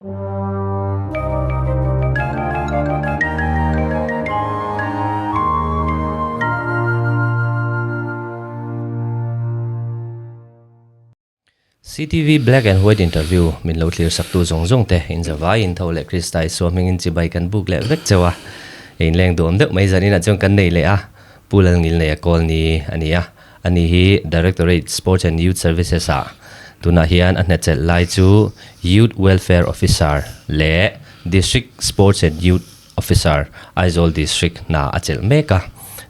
CTV Black and White Interview min lo thlir saktu zawng zawng te in zavai in tho leh Krista Isua hmingin chibai kan buk leh vek cheu a, inleng duam deuh mai zaninah chuan kan nei leh a, Pu Lalngilneia Kawlni a ni a, ani hi Directorate Sports and Youth Services ah tunah hian a hnechelh lai chu Youth Welfare Officer leh District Sports and Youth Officer Aizawl District hna a chelh mek a,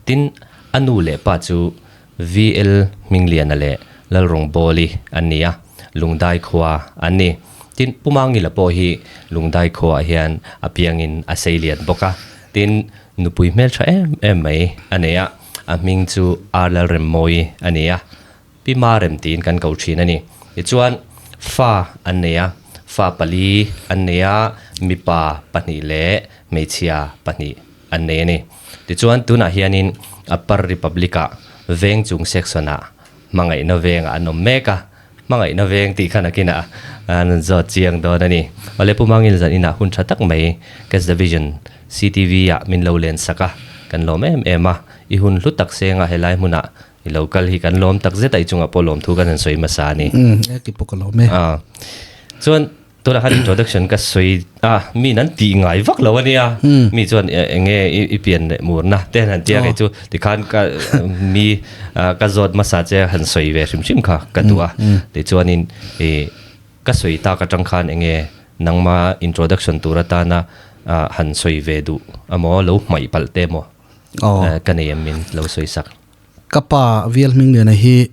tin a nu leh pa chu VL Hmingliana leh Lalrawngbawli an ni a, Lungdai khua an ni. Tin, Pu Mangila pawh hi Lungdai khuaah hian a piangin a sei lian bawk a. Tin, nupui hmeltha em em mai a nei a, a hming chu R Lalremmawi a ni a, Pi Marem tiin kan ko thin a ni. Tichuan, fa an nei a, fa pali an nei a, mipa pahnih leh hmeichhia pahnih an nei a ni. Tichuan tunah hianin Upper Republic-ah veng chung section-ah hmangaihna vengah an awm mek a, hmangaihna veng tih kha nakinah an rawn zawt chiang dawn a ni. Awle Pu Mangil zan inah hun tha tak mai Cash Division CTV-ah min lo len sak a, kan lawm em em a, i hun hlu tak senga helai hmunah i lo kal hi kan lawm tak zet a, i chungah pawh lawmthu kan han sawi hmasa a ni. Umm, e ti pawh ka lawm e. Chuan Tunah khan introduction ka sawi a, mi nan tih ngai vak lo a nia. Mi chuan eng nge i pian leh murna te han tia kei chu tikhan ka mi ka zawt hmasa che han sawi ve hrim hrim kha ka duh a. Tichuanin i ka sawi tak atang khan eng nge nangma introduction tur atana han sawi ve duh emaw lo hmaih palh te emaw ka nei em min lo sawi sak. Ka pa Vial Hmingliana hi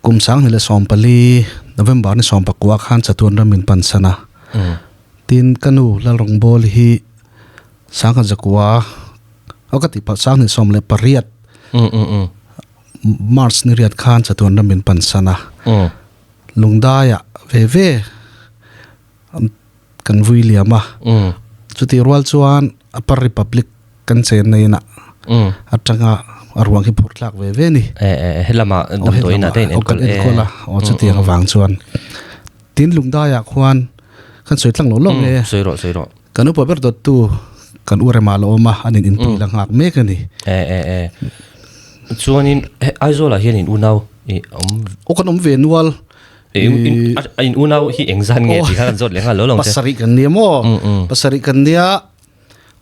Kum 2014 November ni 19 khan chatuan ram min pan san a. Tin ka nu Lalrawngbawli hi 1900 aw ka tih palh 2018 March ni riat khan chatuan ram min pan san a. Lungdaiah ve ve kan vui liam a. Chutih rual chuan Upper Republic kan chenna inah atanga a ruang hi phur tlak ve ve ni. Helama damdawi inah te in enkawl e. Enkawl a, aw chutiang avang chuan. Tin Lungdaiah khuan kan sawi tlang lo lo nge. Sawi rawh, sawi rawh. Kan upa ber dawttu kan u Rema lo awm a, an in inpui la nghak mek a ni. E e e. Chuanin Aizawlah hian in unau i awm. Aw kan awm ve nual. In unau hi engzan nge tih kha kan zawt leh nghal lo lo ang che. Pasarih kan nia maw? Pasarih kan nia.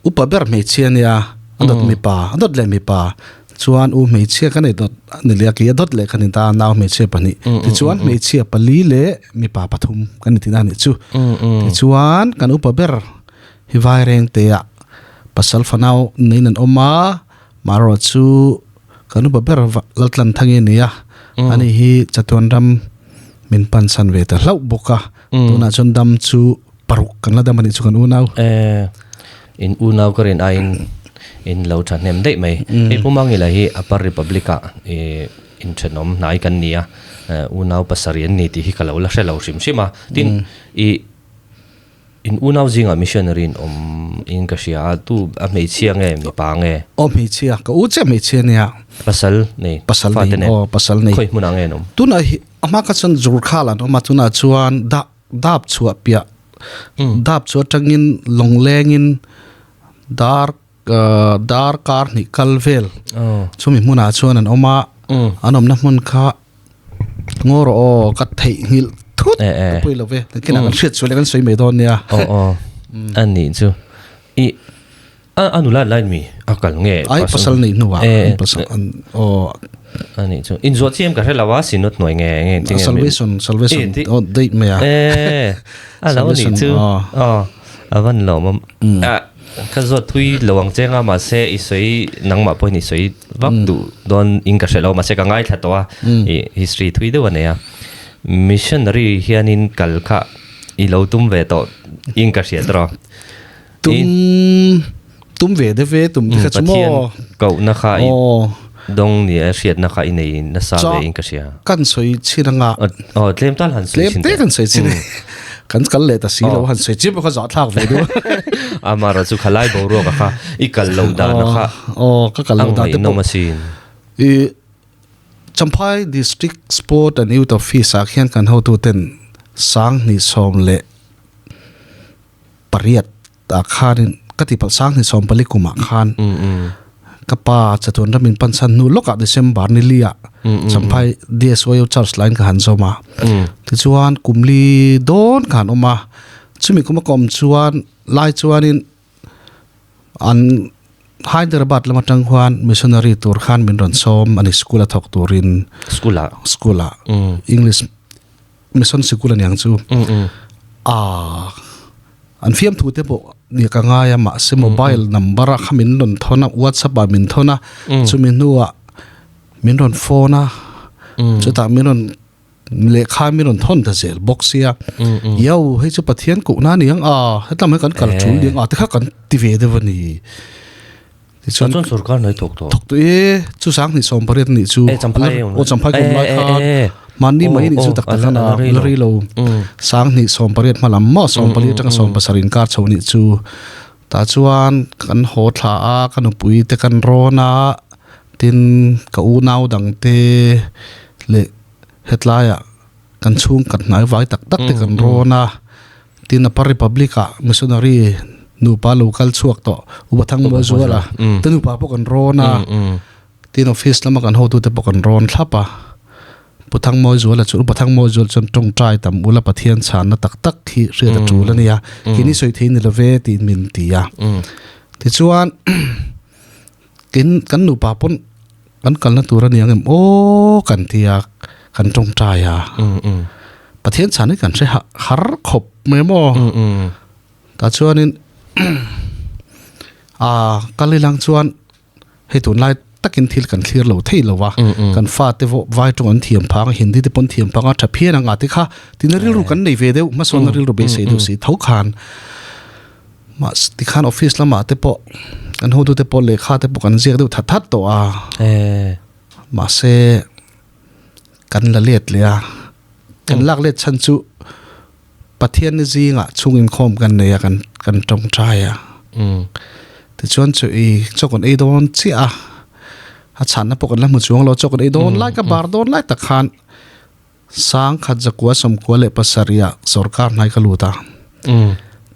Upa ber hmeichhia nia, a dawt mipa, a dawt leh mipa. Chuan u hmeichhia ka nei dawt ni leh a kei a dawt leh ka ni ta, nau hmeichhia pahnih. Tichuan hmeichhia pali leh mipa pathum ka ni tihna a nih chu. Tichuan kan upa ber hi Vairengtea pasal fanau neiin an awm a, marawh chu kan upa ber Laltlanthangi a ni a, ani hi chatuan ram min pansan ve ta hlauh bawk a. Tunah chuan dam chu paruk kan la dam a nih chu kan unau. Eh, in unau ka rin aiin in lo thahnem daih mai. Hei Pu Mangila hi Upper Republic ah i inthenawm hnai kan ni a, unau pasarih an ni tih hi ka lo la hre lo hrim hrim a. Tin, i in unau zingah missionary in awm in ka hria a, tu a hmeichhia nge mipa nge? Aw hmeichhia, ka u chiah hmeichhia nia. Pasal nei, Pasal nei, aw pasal nei. Khawi hmunah nge an awm? Tunah hi A hma kha chuan Zurkhal an awm a, tunah chuan dap dap chhuah piah dap chu atangin lawnglengin dar dar kar hnih kal vel chumi hmunah chuan an awm a, an awmna hmun kha ngaw rawh aw ka theihnghilh thut ka pawi lo ve, nakinah kan hriat sual leh kan sawi mai dawn nia. Aw aw a nih chu i A a nula lai mi a kal nge ai pasal nei hnuah an pasal an aw ani chu in zuah chiam ka hre lo a sinut hnuai nge nge tinge salvation salvation aw date mai a e a lo ni chu aw a van lo mam a ka zawt thui lo ang che nga mahse i sawi nangmah pawhin i sawi vak duh dawn in ka hre lo mahse ka ngaithla tawh a i history thui deuh a nei a missionary hianin kal kha i lo tum ve tawh in ka hriat rawh. Tum tum ve deuh ve tum te kha chu maw. Pathian kohna kha i dawng ni a hriatna kha i nei nasa ve in ka hria. Kan sawi chin anga. Aw tlem tal han sawi chin. Tlem te kan sawi chin. Kan kal leh ta si lo han sawi chin pawh kha zah thlak ve deuh. Amara chu khalai boruak a kha i kal loh dan a kha. Aw ka kal loh dan te pawh. Asin. I Champhai District Sport and Youth Office ah khian kan hotuten 2015. pariat ah khanin ka tihpalh sanghnih sawmpali kumah khan ka pa chatuan ram in pansan hnu lawkah December ni li ah Champhai DSYO Church line ka han zawm a. Tichuan kum li dawn ka han awm a, chumi kuma ka awm chuan lai chuanin an Hyderabad lam atang khuan missionary tur khan min rawn sawm a ni school a thawk turin. School ah. School ah English mission sikul a niang chu a an fiam thu te pawh ni ka ngai a mahse mobile number a kha min rawn thawn a whatsapp ah min thawn a chumi hnuah min rawn phone a chutah min rawn lehkha min rawn thawn ta zel bawk sia yo hei chu Pathian kohna a ni ang a hetlam hi kan kal tul ding a tikha kan ti ve deuh a ni. Tichuan chuan sorkar hnuai thawk tawh. Thawk tawh e, chu sanghnih sawm pariat nih chu. E Champhai aw Champhai kum lai khan mahni mai nih chu tak tak khan a la rei lo. Sanghnih sawm pariat hma lam maw sawm pali atanga sawm pasarih inkar chho nih chu. Tah chuan kan haw thla a, ka nupui te kan rawn a, tin ka unau dang te leh hetlaiah kan chhung kan hnai vai tak tak te kan rawn a. Tin Upper Republic ah missionary nupa lo kal chhuak tawh Upathang Muazuala te nupa pawh kan rawn a, tin office lama kan hotute pawh kan rawn thlap a. Puthang Muazuala chu Upathang Muazuala chuan tawngtai tam ula Pathian chhanna tak tak hi hriat a tul a nia, kini sawi thei ni love tiin min ti a. Tichuan tin kan nupa pawn kan kalna tur a ni ang em aw kan ti a, kan tawngtai a. Pathian chhan hi kan hre har khawp mai maw? Tah chuanin aa kal ilang chuan hei tunlai takin thil kan thlir lo thei lo va, kan fate vai tawng an thiam phang a, Hindi te pawn thiam phang a, tha phian ang a ti kha tina rilru kan nei ve deuh, hmasawnna rilru beisei deuh si tho khan. Mahse tikhan office lamah te pawh kan hotute pawh lehkha te pawh kan ziak deuh that that tawh a. Mahse kan la let leh a, kan lak let chhan chu Pathian ni zingah chhung inkhawm kan nei a kan kan tawngtai a. Tichuan chu i chaw kan ei dawn chiah a, a chhanna pawh kan la hmu chuang lo, chaw kan ei dawn lai ka bar dawn lai tak khan Sang khat zakua sawmkua leh pasarih ah sorkar hnai ka lut a.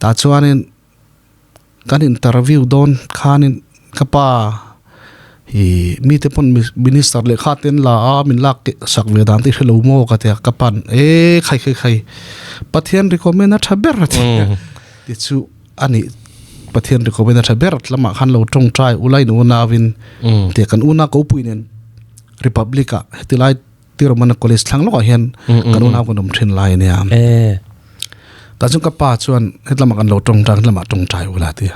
Tah chuanin kan interview dawn khanin ka pa hi mite pawn minister lehkha te an la a min lak sak ve dan te i hre lo maw ka ti a, ka pan e khai khai khai Pathian recommend a tha ber a ti a, tichu a nih Pathian recommend a tha ber lamah khan lo tawngtai ulai nu unauin tia kan unau kopui nen Republic ah heti lai Tirumana College thlang lawkah hian kan unau kan awm thin lai a nia. Tah chuan ka pa chuan hetlama kan lo tawngtai hetlama tawngtai ula tia.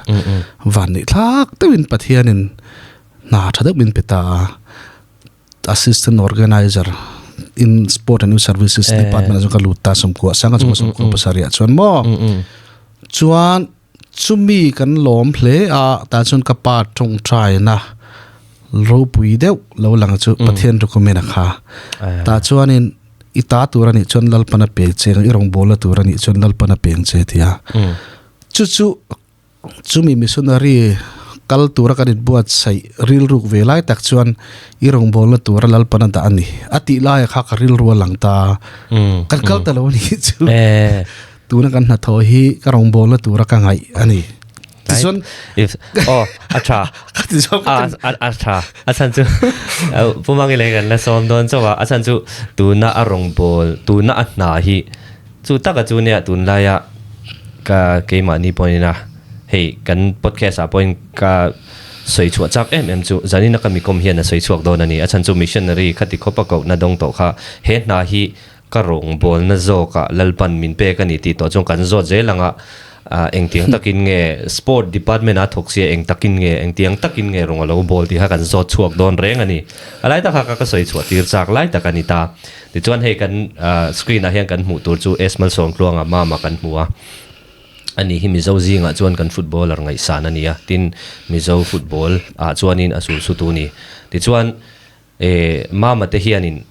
Van nih thlak deuhin Pathianin hna tha deuh min pe ta a. Assistant Organizer in Sport and Youth Services Department ah chuan ka lut ta sawmkua sanga chunga sawmkua pasarih ah chuan maw. Chuan Chumi kan lawm hle a, tah chuan ka pa tawngtaina ropui deuh lo lang chu Pathian recommend a kha. Tah chuanin i ta tur a nih chuan Lalpan a peng che i rawngbawlna tur a nih chuan Lalpan a peng che tia. Chu chu chumi missionary kal tura kan inbuatsaih rilruk ve lai tak chuan i rawngbawlna tura Lalpan a dah a ni. A tih laia kha ka rilru a lang ta. Kan kal ta lo a nih chu. Tuna kan hnathawh hi ka rawngbawlna tura ka ngaih a ni. Tichuan if oh a tha a a tha a chan chu pumangi leh kan la sawm dawn chauh a a chan chu tuna a rawngbâwl tuna a hna hi chu taka chu nia tunlaia ka keimahni pawhin a hei kan podcast ah pawhin ka sawi chhuah chak em em chu zanina ka mikawm hian a sawi chhuak dawn a ni a chhan chu missionary khati khawpa kohna dawng tawh kha he hna hi Ka rawngbawlna zawkah Lalpan min pek a ni tih tawh chuan kan zawt zel ang a, engtiang takin nge Sport Department a thawk sia eng takin nge, engtiang takin nge rawn a lo bawl tih kha kan zawt chhuak dawn reng a ni. A lai tak kha ka sawi chhuah tir chak lai tak a ni ta. Tichuan hei kan screen ah hian kan hmuh tur chu S Malsawmtluanga mama kan hmu a, ani hi Mizo zingah chuan kan footballer ngaihsan a ni a, tin Mizo football ah chuanin a sulsutu a ni. Tichuan Mama te hianin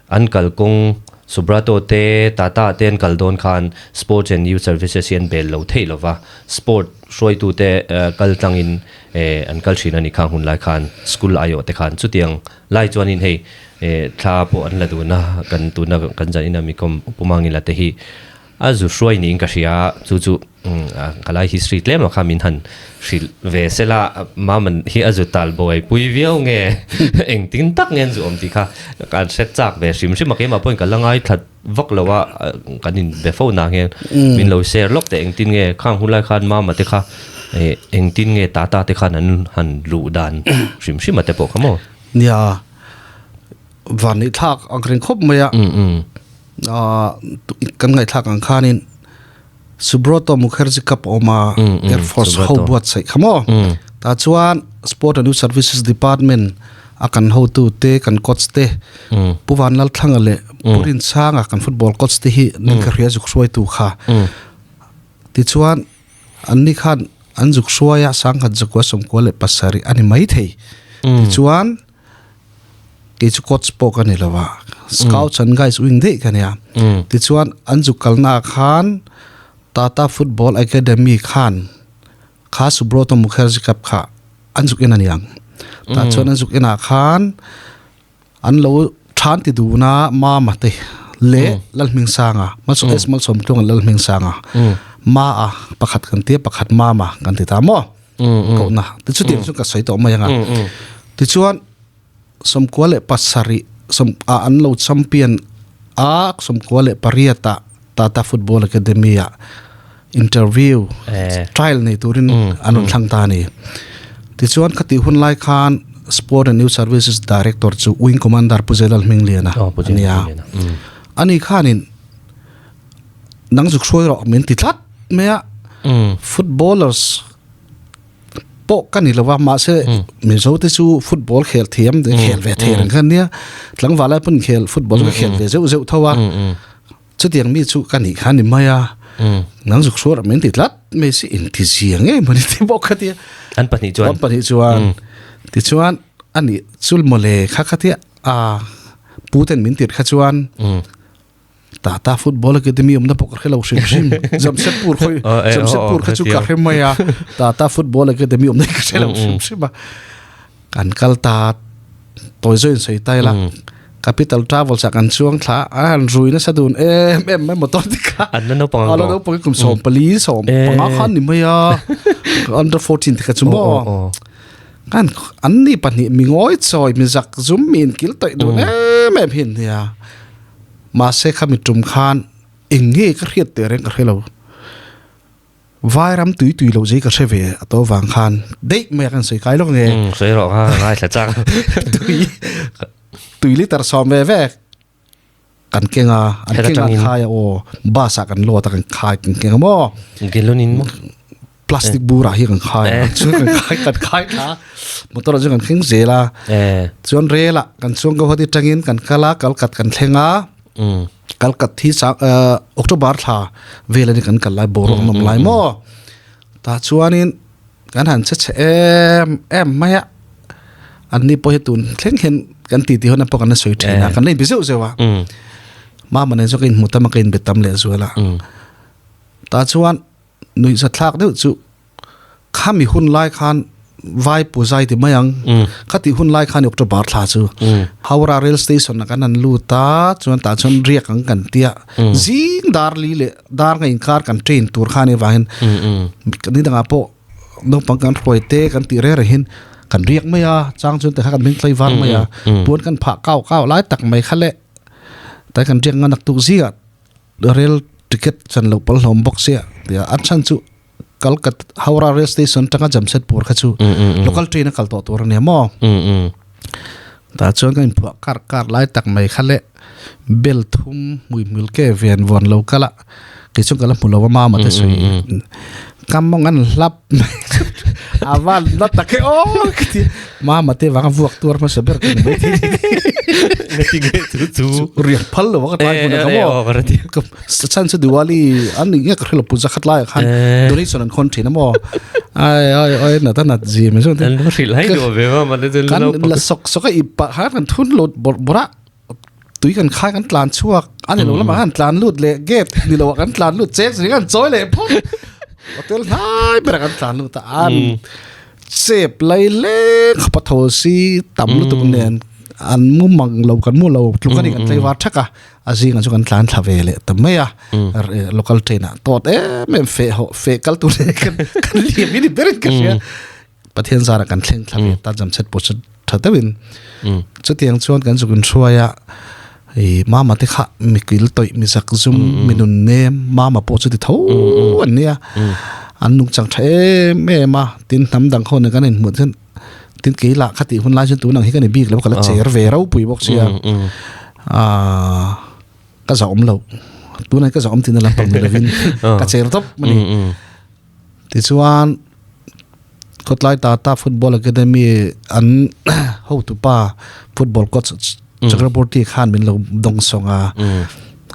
an kalkawng Subrato te, Tata te an kal dawn khan Sports and Youth Services hi an bel lo thei lova, Sport hruaitu te kal tlangin an kal thin a ni khang hun lai khan School aiawh te khan chutiang lai chuanin hei thla pawh an la dun a, kan tuna kan zan ina mi kawm Pumangila te hi. A zu hruai niin ka hria a, chu chu ka lai history tlem ah kha min han hrilh ve sela, Maman hi a zu tal buai pui viau nge engtin tak nge an zu awm tih kha kan hre chak ve hrim hrim a, keimah pawhin ka la ngaithla vak lo a, kan in be fo nah hian min lo share lawk teh engtin nge khang hun lai khan Mama te kha engtin nge Tata te khan an han luh dan hrim hrim a te pawh kha maw? Nia, van thlak ang reng khawp mai a. Kan ngaihthlak ang khanin Subroto Mukherjee Cup a awm a, Air Force ho buatsaih kha maw? Tah chuan Sport and Youth Services Department a kan hotu te, kan coach te, Pu Vanlalthlanga leh Pu Rinchanga kan football coach te hi ning ka hria zuk hruaitu kha. Tichuan anni khan an zuk hruai a, sangkhat zakua sawmkua leh pasarih a ni maithei. Tichuan kei chu coach pawh ka ni lo a scouts and guides wing daih ka nia tichuan an zuk kalna ah khan Tata Football Academy khan kha Subroto Mukherjee Cup kha an zuk en a niang tah chuan an zuk en ah khan an lo than ti duhna Mama te leh Lalhmingsanga S Malsawmtluanga Lalhmingsanga Ma a pakhat kan tia pakhat Mama kan ti ta maw. Kohna ti chu tiang chu ka sawi tawh mai anga tichuan sawmkua leh pasarih sawm ah an lo champion a sawmkua leh pariat ah Tata Football Academy ah interview trial nei turin an rawn thlang ta a ni tichuan khatih hun lai khan Sport and Youth Services Director chu Wing Commander Pu Zelal Hmingliana a ni a ani khanin nang zuk hruai rawh min ti tlat mai a footballers pawh ka ni lova mahse Mizo te chu football khel thiam te khel ve thei reng kha nia tlangval lai pawn khel football ka khel ve zeuh zeuh tho a chutiang mi chu ka nih kha ni mai a nang zuk hruai rawh min ti tlat mai si inti zia nge mawni ti bawk kha tia an pahnih chuan an pahnih chuan tichuan ani chul mawle kha kha tia a pu ten min tir kha chuan Tata football academy awmna pawh ka hre lo hrim hrim. Jamshedpur khawi Jamshedpur kha chu ka hre mai a. Tata football academy awmna hi ka hre lo hrim hrim a. Kan kal ta tawi zawin sawi ta ila. Capital Travels ah kan chuang thla a han rui nasa dun em em mai motor te kha. An la naupang ang A la naupang kum 14 15 khan ni mai a. Under 14 te kha chu maw. Kan an ni pahnih mi ngawi chawi mi zak zum mi inkil tawih dun em em hi an nia. Mahse khami tum khan eng nge ka hriat teh reng ka hre lo. Vairam tui tui loh zai ka hre ve a to vang khan daih mai a kan sawi kai lawk nge. Um, sawi rawh kha ngaithla chak. Tui tui liter sawm ve ve kan keng a, an keng a khai a aw bus ah kan load a kan khai kan keng a maw. Gallon in maw? Plastic bur ah hi kan khai a, chuan kan khai kan khai thla motor ah chuan kan thleng zel a chuan rel ah kan chuang Guwahati atangin kan kal a Kalkat kan thleng a Kalkat hi October thla vel ani kan kal lai boruak an awm lai maw tah chuanin kan han che chhe em em mai a an ni pawh hi tun thleng hian kan titi hun pawh kan la sawi thin a kan la inbe zeuh zeuh a mama nen chuan ka inhmu tam a ka inbe tam leh zual a tah chuan. Nuihza thlak deuh chu khami hun lai khan vai puzai ti mai ang khati hun lai khan October thla chu Howrah rail station ah kan han lut a chuan tah chuan riak ang kan tia zing dar li leh dar nga inkar kan train tur khan avangin ni dangah pawh naupang kan hruai te kan tih reng reng hin kan riak mai a chang chuan tikha kan hming tlai var mai a puan kan phah kau kau lai tak mai kha leh tai kan riak ngan naktuk zingah Rail ticket chan loh pawlh hlawm bawk sia tia a chhan chu Kalkat Howrah rail station atanga Jamshedpur kha chu local train a kal tawh tur a nia maw tah chuan ka inphuah kar kar lai tak mai kha leh bel thum hmui hmul ke ven vawn lo kal a kei chuan ka la hmu lo a mama te sawi ka mawng an hlap a van la tak e aw ka ti mama te vang a vuak tuar hmasa ber ka ni mai thei chu riak phal lo ka tlai hmun ka maw ka chan chu Diwali an ni nge ka hrelo puja khat lai khan donation an khon thin maw ai ai ai na ta nat ji me chu an lo hril hai do ve ma ma te kan la sok sok a ipa ha kan thun lot bor bora tui kan khai kan tlan chuak ani lo lama kan tlan lut le gate ni lo kan tlan lut chek zing kan chawi leh phawt hotel hnai ber kan tlan lut a an chep lai leng khapa tho si tam lutuk nen. an mu mang lo kan mu lo tluk ani kan tlaivar thak a a zinga chu kan tlan thla ve leh ta mai a local train ah tawt em em fe ho fe kal tur kan kan liam hi ni berin ka hria Pathian zara kan thleng thla ve ta Jamshedpur chu tha deuhin chutiang chuan kan zuk inhruai a i mama te kha mi kil tawih mi zak zum mi nun nem mama pawh chu ti tho an nia an nungchang tha em em a tin hnam dang ho nen kan inhmuh chuan tin kei lah kha tih hun lai chuan tunang hi ka ni bik lo ka la cher ve ropui bawk sia ah ka zahawm lo tunah ka zahawm tihna lampang ni lovin ka cher tawp a ni. Tichuan, khawtlai Tata Football Academy an hotupa football coach Chakraborty khan min lo dawng sawng a,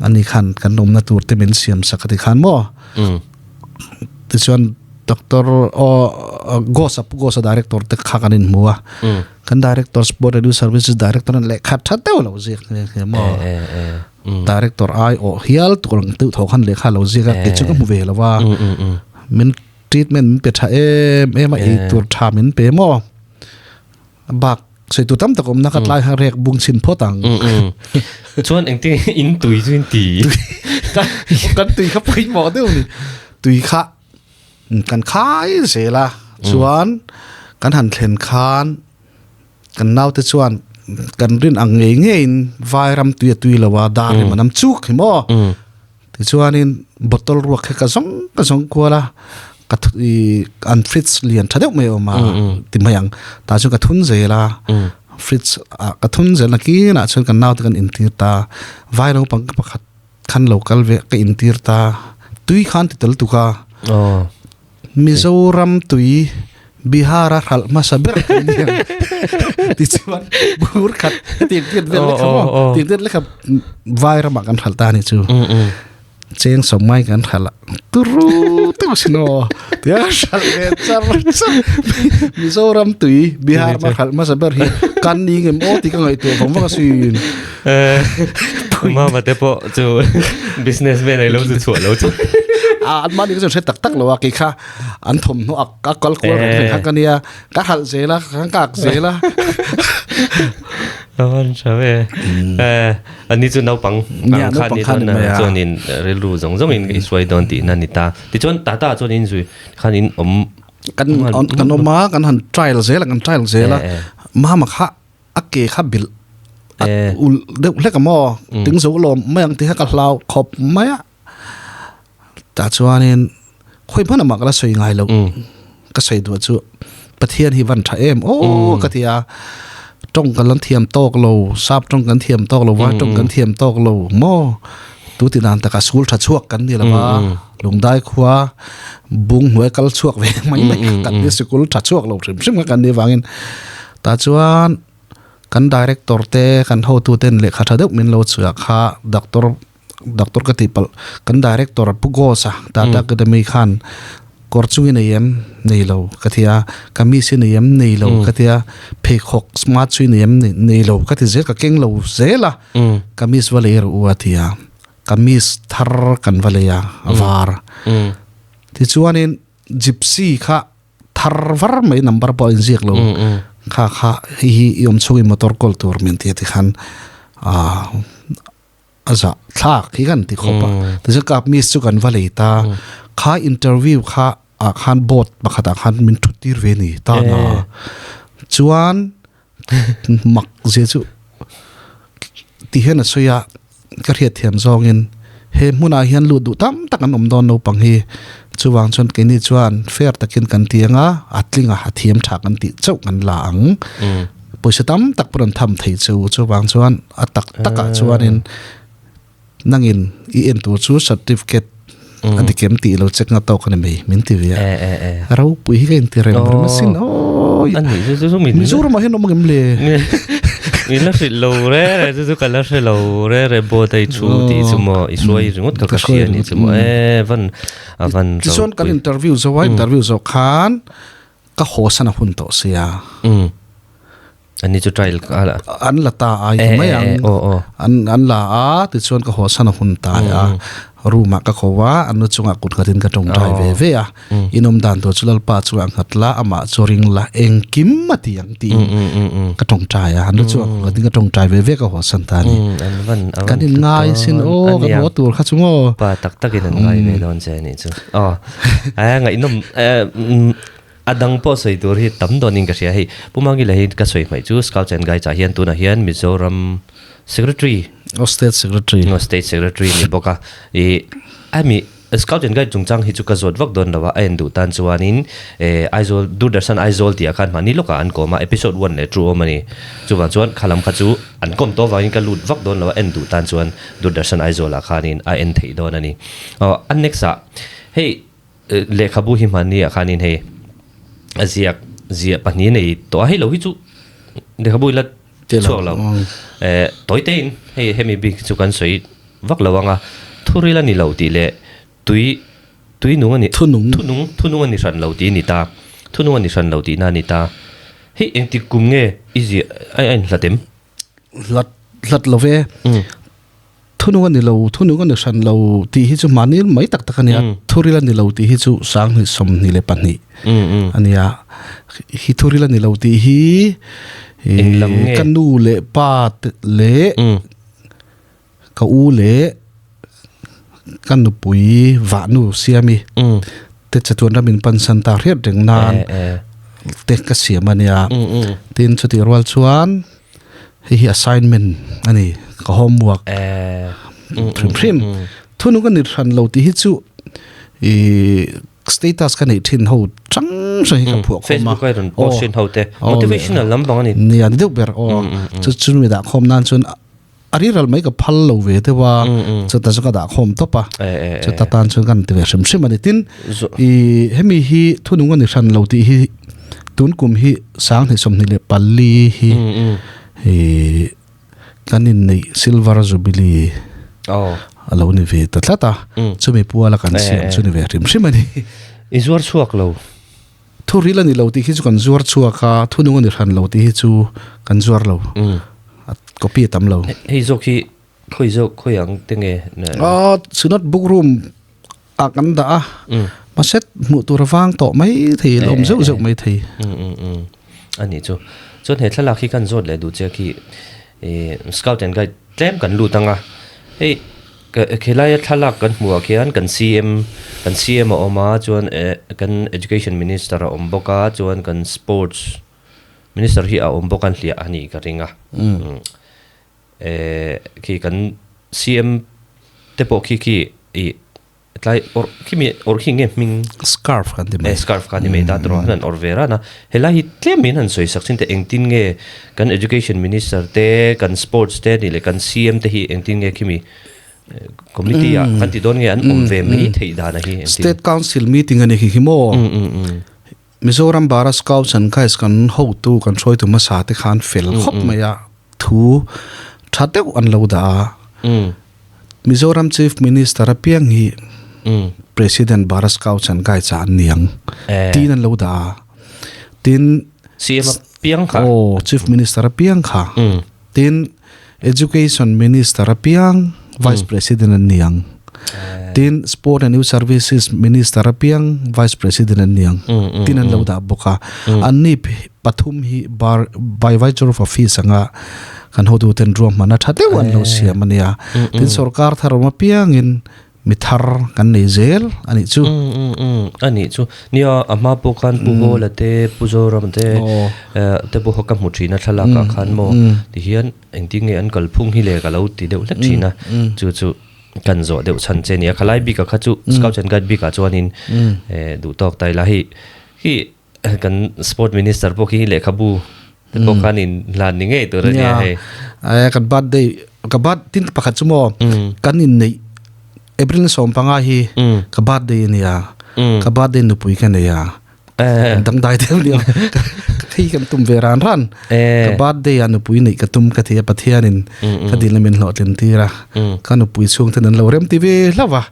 ani khan kan awmna tur te min siam sak a ti khan maw. Tichuan Doctor Ghosa Pu Ghosa director te kha kan inhmu a, kan director Sport Edu Services director an lehkha tha deuh lo ziak nghe nghe maw. Director ai awh hial tur ang deuh tho khan lehkha a lo ziak a, kei chu ka hmu ve lo a, min treatment min pe tha em em a, ei tur tha min pe maw, bak sawi tur tam tak awmna ka tlai kha rek bung chhin phawt ang. Chuan engtin in tui chu in ti? Kan tui kha pawimawh deuh a ni, tui kha kan khai zel a, chuan kan han thlen khan Kan naute chuan kan rin ang ngei ngeiin vairam tui a tui lo a, dar rim a nam chuk hi maw. Tichuanin bottle ruak hi ka zawng ka zawng kual a, ka i an fridge lian tha deuh mai a awm a ti mai ang. Tah chuan ka thun zel a, fridge ah ka thun zel nakinah chuan kan naute kan intir ta, vai naupang pakhat khan lo kal ve ka intir ta, tui khan ti tel tuk a. Mizoram tui Bihar-a hralh hmasa ber kan ni ang tichuan bur khat hetiang tiat vel lekha maw tiang tiat lekha vai ramah kan hralh ta a nih chu cheng sawm mai kan hralh a turu teuh sin aw tia hralh ve char char Mizoram tui Bihar ma hralh hmasa ber hi kan ni ngem aw tih ka ngaihtuah vang vang a sin. Mama te pawh chu businessman ai lo chu chhuah lo chu. A an mahni ka chu hre tak tak lo a kei kha an thawmhnaw a ka kal kual reng reng kha ka nia ka halh zel a ka kak zel a. Avan tha ve. Eh ani chu naupang ang khan ni chuan chuanin rilru zawng zawng in i hruai dawn tihna ni ta. Tichuan tata chuan in zui khan in awm kan kan awm a kan han trial zel a kan trial zel a mama kha a ke kha bilh a ulh deuh hlek a maw ting zo lawm mai ang tih kha ka hlau khawp mai a tah chuanin khawi hman amah ka la sawi ngai loh ka sawi duh chu Pathian hi van tha em aw ka ti a tawng kan la thiam tawk lo sap tawng kan thiam tawk lo vai tawng kan thiam tawk lo maw tu ti dan taka school tha chhuak kan ni lo va lungdai khua bung hnuai kal chhuak ve mai mai kan ni sikul tha chhuak lo hrim hrim kha kan ni vangin Tah chuan kan director te kan hotu ten lehkha tha deuh min lo chhuah kha doctor doctor ka tih palh kan director Pu Ghosh a Tata Academy khan kawr chung i nei em nei lo ka ti a kamis i nei em nei lo ka ti a pheikhawk smart chu i nei em nei lo ka ti zel ka keng lo zel a kamis va lei rawh u a ti a kamis thar kan va lei a a var tichuanin gypsy kha thar var mai number pawh a inziak lo kha kha hei hi i awm chhungin motor kawl tur min ti a tikhan ah a zah thlak hi kan ti khawp a tichuan ka miss chu kan va lei ta kha interview kha ah khan board pakhat ah khan min thut tir ve a ni ta na chuan mak zia chu ti hian a sawi a ka hriat thiam zawngin he hmunah hian lut duh tam tak an awm dawn naupang hi chuvang chuan keini chuan fair takin kan ti anga a tling a a thiam tha kan tih chauh kan la ang pawisa tam tak pawh an tham thei chu chuvang chuan a tak takah chuanin Nangin i en tur chu certificate a dik em tih lo check nga tawk a ni mai min ti ve a. Ropui hi ka inti rem rem asin awi. Mizoram ah hian awm angem le? Min la hrilh lo re re chu chu ka la hre lo re re boat a i thu tih chu maw i hruai ringawt kha ka hria ni chu maw e van a van ropui. Tichuan kan interview zo a interview zawh khan ka haw san a hun tawh sia. Ani chu trial an la ta ai ti mai ang. An an la a, tichuan ka haw san a hun ta a. Room ah ka ko a, an nu chungah kut khatin ka tawngtai ve ve a. In awm dan tur chu Lalpa chungah nghat la, amah chu ring la, engkim a ti ang tiin ka tawngtai a. An nu chungah kut khatin ka tawngtai ve ve ka haw san ta a ni. Kan in ngai sin aw, kan haw tur kha chu maw. Pa tak takin an ngai ve dawn che a nih chu. Aw, ngaihnawm A dang pawh sawi tur hi tam dawnin ka hria hei. Pu Mangila hi ka sawi hmaih chu Scouts and Guides ah hian tunah hian Mizoram Secretary Oh State Secretary. Oh State Secretary ni bawk a. Ih ami Scout and Guide chungchang hi chu ka zawt vak dawn lo a, a en duh tan chuanin eh Aizawl Doordarshan Aizawl tih ah khan mahni lawkah an kawm a, episode one leh two awm a ni. Chuvang chuan kha lam kha chu an kawm tawh avangin ka lut vak dawn lo a, en duh tan chuan Doordarshan Aizawl ah khanin a en theih dawn a ni. Aw a next ah hei Lehkhabu hi hmanni ah khanin hei a ziak ziah pahnih a nei tawh a, hei lo hi chu lehkhabu ila chhuak lo eh tawi te in hei hemi bik hi chu kan sawi vak lo ang a, thuril a ni lo tih leh tui tui nung a ni thunung thunung thunung a ni hran lo tih a ni ta, thunung a ni hran lo tihna a ni ta, hei engtik kum nge i ziah a inhlat em? Hlat hlat lo ve. Thunung a ni lo, thunung a ni hran lo tih hi chu mahni mai tak tak a nia. Thuril a ni lo tih hi chu sanghnih 22 a nia. Hi thuril a ni lo tih hi ka nu leh pa leh ka u leh ka nupui vahnu siami te chatuan ram in pansan ta hriat reng nan te ka siam a nia. Tin chutih rual chuan Hei hi assignment a ni, ka homework hrim hrim. Thunung a ni hran lo tih hi chu i status ka neih thin ho chang hrang hi ka phuah khawm a. Facebook a rawn post thin ho te, motivational lampang a ni. Nia ni deuh ber aw. Chu chu mi dah khawm nan chuan a riral mai ka phal lo ve deuh a, chuta chu ka dah khawm tawp a. Chuta tan chuan kan ti ve hrim hrim a ni. Tin i hemi hi thunung a ni hran lo tih hi Tun kum hi 2024 hi kan inneih Silver Jubilee a lo ni ve ta tlat a, chumi puala kan siam chu ni ve hrim hrim a ni. I zuar chhuak lo. Thu ril a ni lo tih hi chu kan zuar chhuak a, thu nung a ni hran lo tih hi chu kan zuar lo. A copy a tam lo. Hei zawk hi khawi zawk khawi ang te nge? Synod Book Room ah kan dah a, mahse hmuh tur a vang tawh mai thei, a awm zeuh zeuh mai thei. A nih chu. Chuan he thlalak hi kan zawt leh duh che khi Scout and Guide tlem kan lut ang a, hei khelaia thlalak kan hmuh ah khian kan CM kan CM a awm a, chuan kan Education Minister a awm bawk a, chuan kan Sports Minister hi a awm bawk a, an hliah a nih ka ring a. Eh khi kan CM te pawh khi khi i tlai awrh khi mi awrh khi nge hming scarf kan ti mai eh scarf kha ni mai ta tawh han awrh ve ran a helai hi tlem in han sawi sak chin te engtin nge kan education minister te kan sports te nih leh kan CM te hi engtin nge khi mi committee ah kan ti dawn nge an awm ve mai theih dan a hi engtin state council meeting a ni khi khi maw Mizoram Bara Scouts and Guides kan hotu kan hruaitu hmasa te khan fel khawp mai a thu tha deuh an lo dah a. Mizoram Chief Minister apiang hi President Bara Scouts and Guides ah an ni ang tiin an lo dah a. Tin CM apiang kha. Aw Chief Minister apiang kha. Tin Education Minister apiang Vice President an ni ang. Tin Sport and Youth Services Minister apiang Vice President an ni ang. Tin an lo dah bawk a. An ni pathum hi bar by virtue of office anga kan hotuten ruahman a tha deuh an lo siam a nia. Tin sorkar thar awm apiangin Mi thar kan nei zel a nih chu. A nih chu. Nia, a hma pawh khan Pu Hawla te, Pu Zoram te, te pawh kha ka hmu thin a thlalak ah khan maw tihian engtin nge an kalphung hi le ka lo ti deuh hlek thin a. Chu chu kan zawh deuh chhan che a ni a. Khalai bik ah kha chu Scouts and Guide bik ah chuanin duh tawk ta ila hei hi kan Sport Minister pawh khi lehkhabu te pawh khan in hlan ni ngei tur a nia hei. Nia, kan birthday ka birth tin pakhat chu maw kan inneih April 15 hi ka birthday a nia, ka birthday nupui ka nei a, dangdai deuh nia hei kan tum ve ran ran, ka birthday ah nupui neih ka tum ka ti a Pathianin ka dilna min hlawhtlin tir a, ka nupui chhungten an lo rem ti ve hlauh a,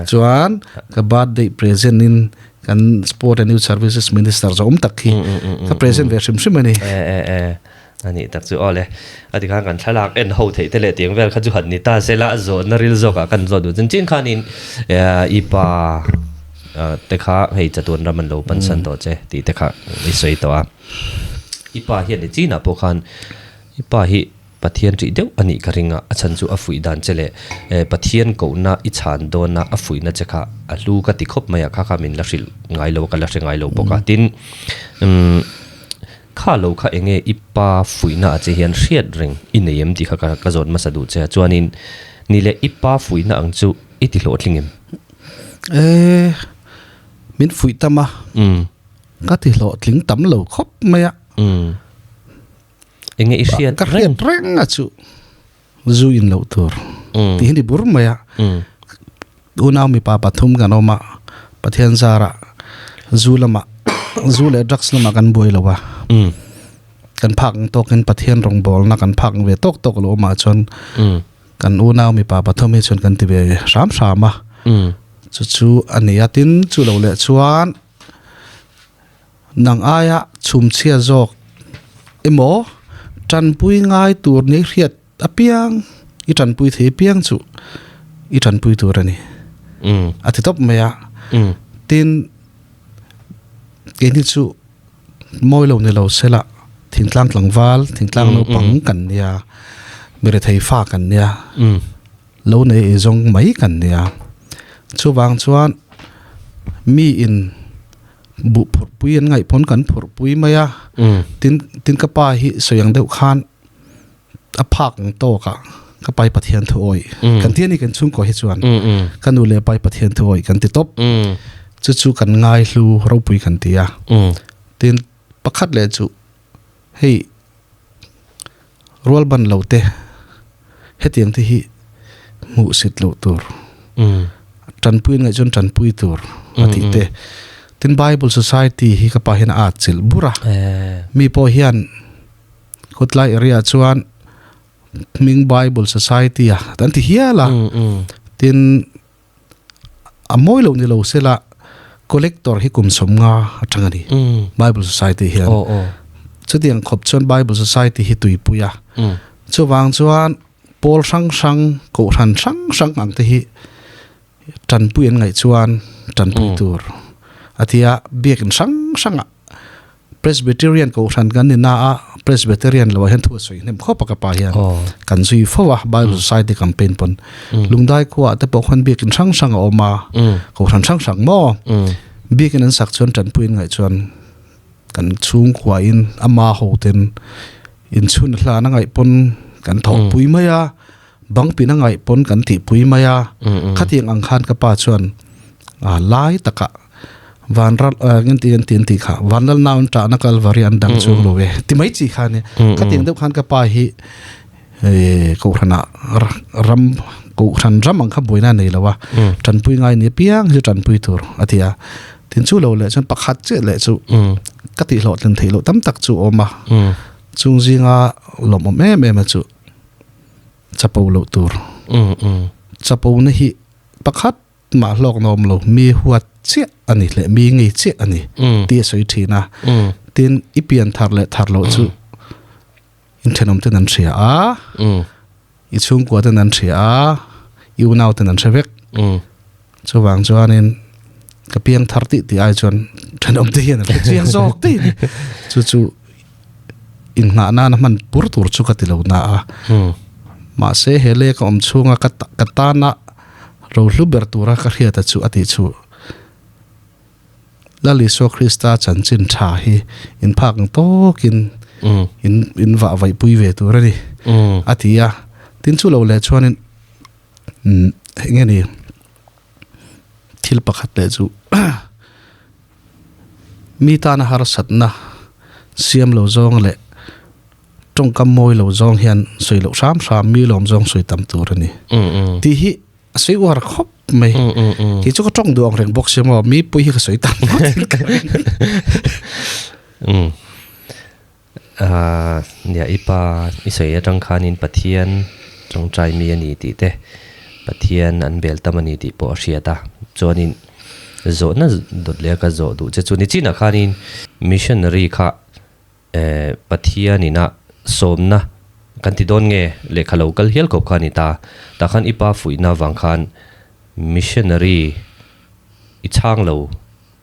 chuan ka birthday present in Kan Sport and Youth Services Minister zawm tak hi ka present ve hrim hrim a ni. E e e. A nih tak chu aw le. A tikhan kan thlalak en ho theih te leh tiang vel kha chu han ni ta se la, zawhna ril zawkah kan zawh duh chin chin khanin i pa te kha hei chatuan ram an lo pansan tawh che tih te kha i sawi tawh a. I pa hian i chinah pawh khan i pa hi Pathian ṭih deuh a nih ka ring a, a chhan chu a fuih dan che leh Pathian kohna i chhan dawna a fuihna che kha a hlu ka ti khawp mai a, kha kha min la hrilh ngai lo a, ka la hre ngai lo bawk a. Tin, umm kha lo kha eng nge i pa fuihna ah che hian hriat reng i nei em tih kha ka zawt hmasa duh che a, chuanin ni leh i pa fuihna ang chu i ti hlawhtling em? E, min fuih tam a, ka ti hlawhtling tam lo khawp mai a. Enge i hriat reng? Ka hriat reng a chu zu in loh tur tih hi ni bur mai a. Unau mipa pathum kan awm a, Pathian zarah zu lamah zu leh drugs lamah kan buai lo a. Kan phak ang tawkin Pathian rawngbawlna kan phak ang ve tawk tawk lo awmah chuan kan unau mipa pathum hi chuan kan ti ve hram hram a. Chu chu a ni a, tin chu lo leh chuan Nang aia chhumchhia zawk emaw tanpui ngai tur nei hriat apiang i tanpui thei apiang chu i tanpui tur a ni. A ti tawp mai a. Tin, keini chu mawi lo ni lo sela thingtlang tlangval, thingtlang naupang kan nia, mirethei fa kan nia, lo nei ei zawng mai kan nia. Chuvang chuan miin buh phurh pui an ngaih pawn kan phurh pui mai a tin tin ka pa hi sawi ang deuh khan a phak ang tawk a ka pai Pathian thu awih kan ti a ni kan chhungkaw hi chuan ka nu leh pai Pathian thu awih kan ti tawp chu chu kan ngai hlu ropui kan ti a tin pakhat leh chu hei rual ban lo te hetiang te hi hmuh sit loh tur tanpui an ngaih chuan tanpui tur a tih te tin Bible Society hi ka pa hian a at chilh bur a mi pawh hian khawtlai area chuan hming Bible Society a an ti hial a tin a mawi lo ni lo sela collector hi kum sawmnga atang a ni Bible Society hian chutiang khawp chuan Bible Society hi tuipui a chuvang chuan pawl hrang hrang kohhran hrang hrang ang te hi tanpui an ngaih chuan tanpui tur a tia biakin hrang hrangah Presbyterian kohhran kan ni na a, Presbyterian lo ah hian thu a sawi hnem khawp a ka pa hian kan zui fo a, Bible Society campaign pawn Lungdai khua ah te pawh khuan biakin hrang hrang a awm a, kohhran hrang hrang maw biakin an sak chuan tanpuiin ngaih chuan kan chhungkua in ama ho ten inchhun hlan a ngaih pawn kan thawhpui mai a, bang pin a ngaih pawn kan tihpui mai a, khatiang ang khan ka pa chuan lai takah Vanral ngen ti an ti an ti kha vanlal nau an ṭahna Kalvari an dang chuang lo e ti mai chi kha nia khatiang deuh khan ka pa hi kohhranah ram kohhran ram ang kha buaina a nei lo a ṭanpui ngai ni apiang hi chu ṭanpui tur a ti a tin chu lo leh chuan pakhat chiah leh chu ka tih hlawhtlin theih loh tam tak chu a awm a chung zinga lawmawm em em a chu chapo loh tur chapo na hi pakhat Mah hlawk nawm lo, mi huat chiah a ni leh mi ngei chiah a ni tih a sawi thin a. Tin, i pian thar leh thar loh chu inthenawm ten an hria a, i chhungkua ten an hria a, i unau ten an hre vek. Chuvang chuanin ka piang thar tih tih ai chuan thenawm te hian an hre chiang zawk tih a ni. Chu chu innghah nana hman pur tur chu ka ti lo na a. Mahse he leka awm chhunga ka tana Rohlu ber tura ka hriata chu a tih chu Lal Isua Krista chanchin tha hi in phak ang tawkin in in vah vaih pui ve tur a ni a ti a. Tin chu lo leh chuanin eng nge ni thil pakhat leh chu mi tana harsatna siam lo zawng leh tawngkam mawi lo zawng hian sawi loh hram hram mi lawm zawng sawi tam tur a ni tih hi a sawi uar khawp mai kei chu ka tawng duh ang reng bawk sia maw mi pui hi ka sawi tam Nia i pa i sawi atang khanin Pathian tawngtai mi a ni tih te Pathian an bel tam a ni tih pawh a hriat a chuanin zawhna dawt leh a ka zawh duh che chu ni chinah khanin missionary kha Pathian ina sawmna kan ti dawn nge lehkha lo kal hial khawp kha a ni ta. Tah khan i pa fuihna avang khan missionary i chhang lo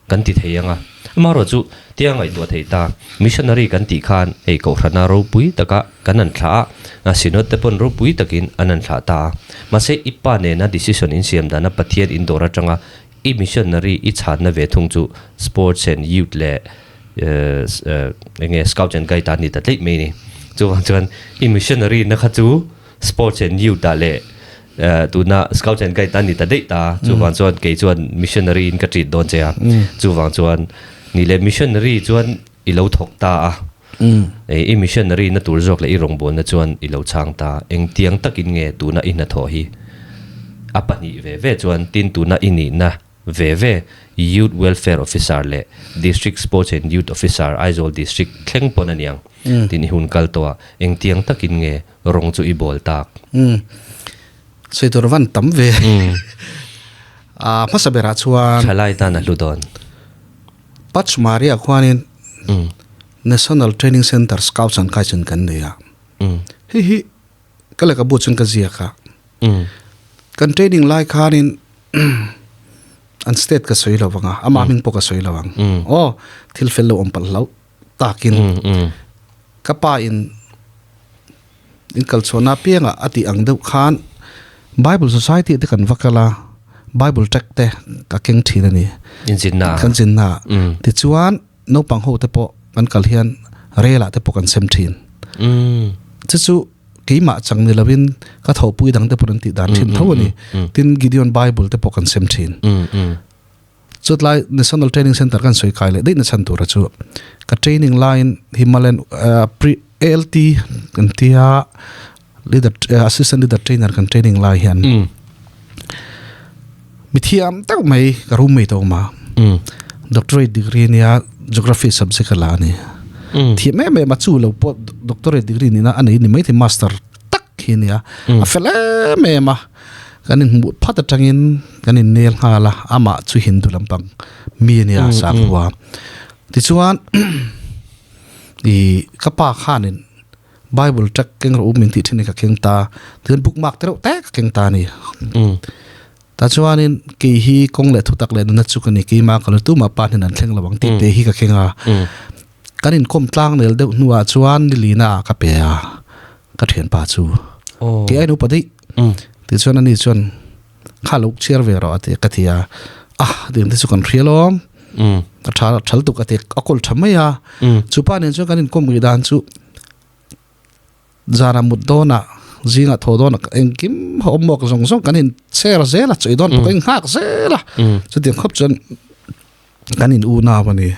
kan ti thei ang a. Amaherawh chu tia ngaihtuah theih ta, missionary kan tih khan hei kohhrana ropui taka kan han thlah a, synod te pawn ropui takin an han thlah ta a. Mahse i pa nena decision insiam dana Pathian indawr atanga i missionary i chhanna ve thung chu sports and youth leh eng nge scouts and guide ah a ni ta tleih mai a ni. Chuvang chuan i missionary na kha chu sports and youth ah leh tuna scouts and guide ah a ni ta daih ta. Chuvang chuan kei chuan missionary in ka treat dawn che a. Chuvang chuan ni leh missionary chuan i lo thawk ta a. I missionary na tur zawk leh i rawngbawlna chuan i lo chhang ta. Engtiang takin nge tuna i hnathawh hi a pahnih ve ve chuan tin tuna i nihna ve ve Youth Welfare Officer leh District Sports and Youth Officer Aizawl District thleng pawn a niang tin i hun kal tawh a, engtiang takin nge rawng chu i bawl tak? Umm. Sawi tur van tam ve. A hmasa berah chuan. Thalai tan a hlu dawn. Pachmaria khuanin National Training Centre Scouts and Guides in kan nei a. Hei hi Ka lehkhabu chuan ka ziak a, kan training lai khanin an state ka sawi lo vang a, amah hming pawh ka sawi lo ang. Aw, thil fel lo awm palh hlauh takin ka pa in in kal chhuahna apiangah a tih ang deuh khan Bible Society te kan va kal a, Bible tract te ka keng thin a ni. Kan zinna ah. Tichuan naupang ho te pawh kan kal hian rel ah te pawh kan sem thin. Chu chu keimah chang ni lovin ka thawhpui dang te pawh an tih dan thin tho a ni. Tin Gideon Bible te pawh kan sem thin. Chutlai National Training Center kan sawi kai leh daih na chhan tura chu ka training laiin Himalayan pre ALT kan tia leader assistant leader trainer kan training lai hian mithiam tak mai ka roommate a awm a. Doctorate degree ania geography subject a la a ni. Thiam em em a chu lo pawh doctorate degree nihna a nei ni maithei master tak hi a nia a fel em em a kan inhmuh phat atangin kan innel nghal a amah chu Hindu lampang mi a nia sakhua tichuan ih ka pa khanin Bible tract keng rawh u min tih thin hi ka keng ta tichuan bookmark te reuh te ka keng ta a ni. Tah chuanin kei hi kawng leh thutak leh nuna chu ka ni, keimah ka lo tumah pa hnen an thleng lo ang tih te hi ka keng a. Kan inkawm tlang nel deuh hnuah chuan nilina ah ka pe a, ka thianpa chu. Kei ain upa daih. Tichuan ani chuan kha lo chhiar ve rawh a ti ka ti a, ah tiang te chu kan hria lawm, a tha thal tuk a ti a kawl tha mai a. Chupa nen chuan kan inkawm ngei dan chu Zana mut dawnah, zingah thaw dawnah engkim awm mawk zawng zawng kan in share zel a, chawi dawn pawh kan in nghak zel a. Chutiang khawp chuan kan in unau a ni.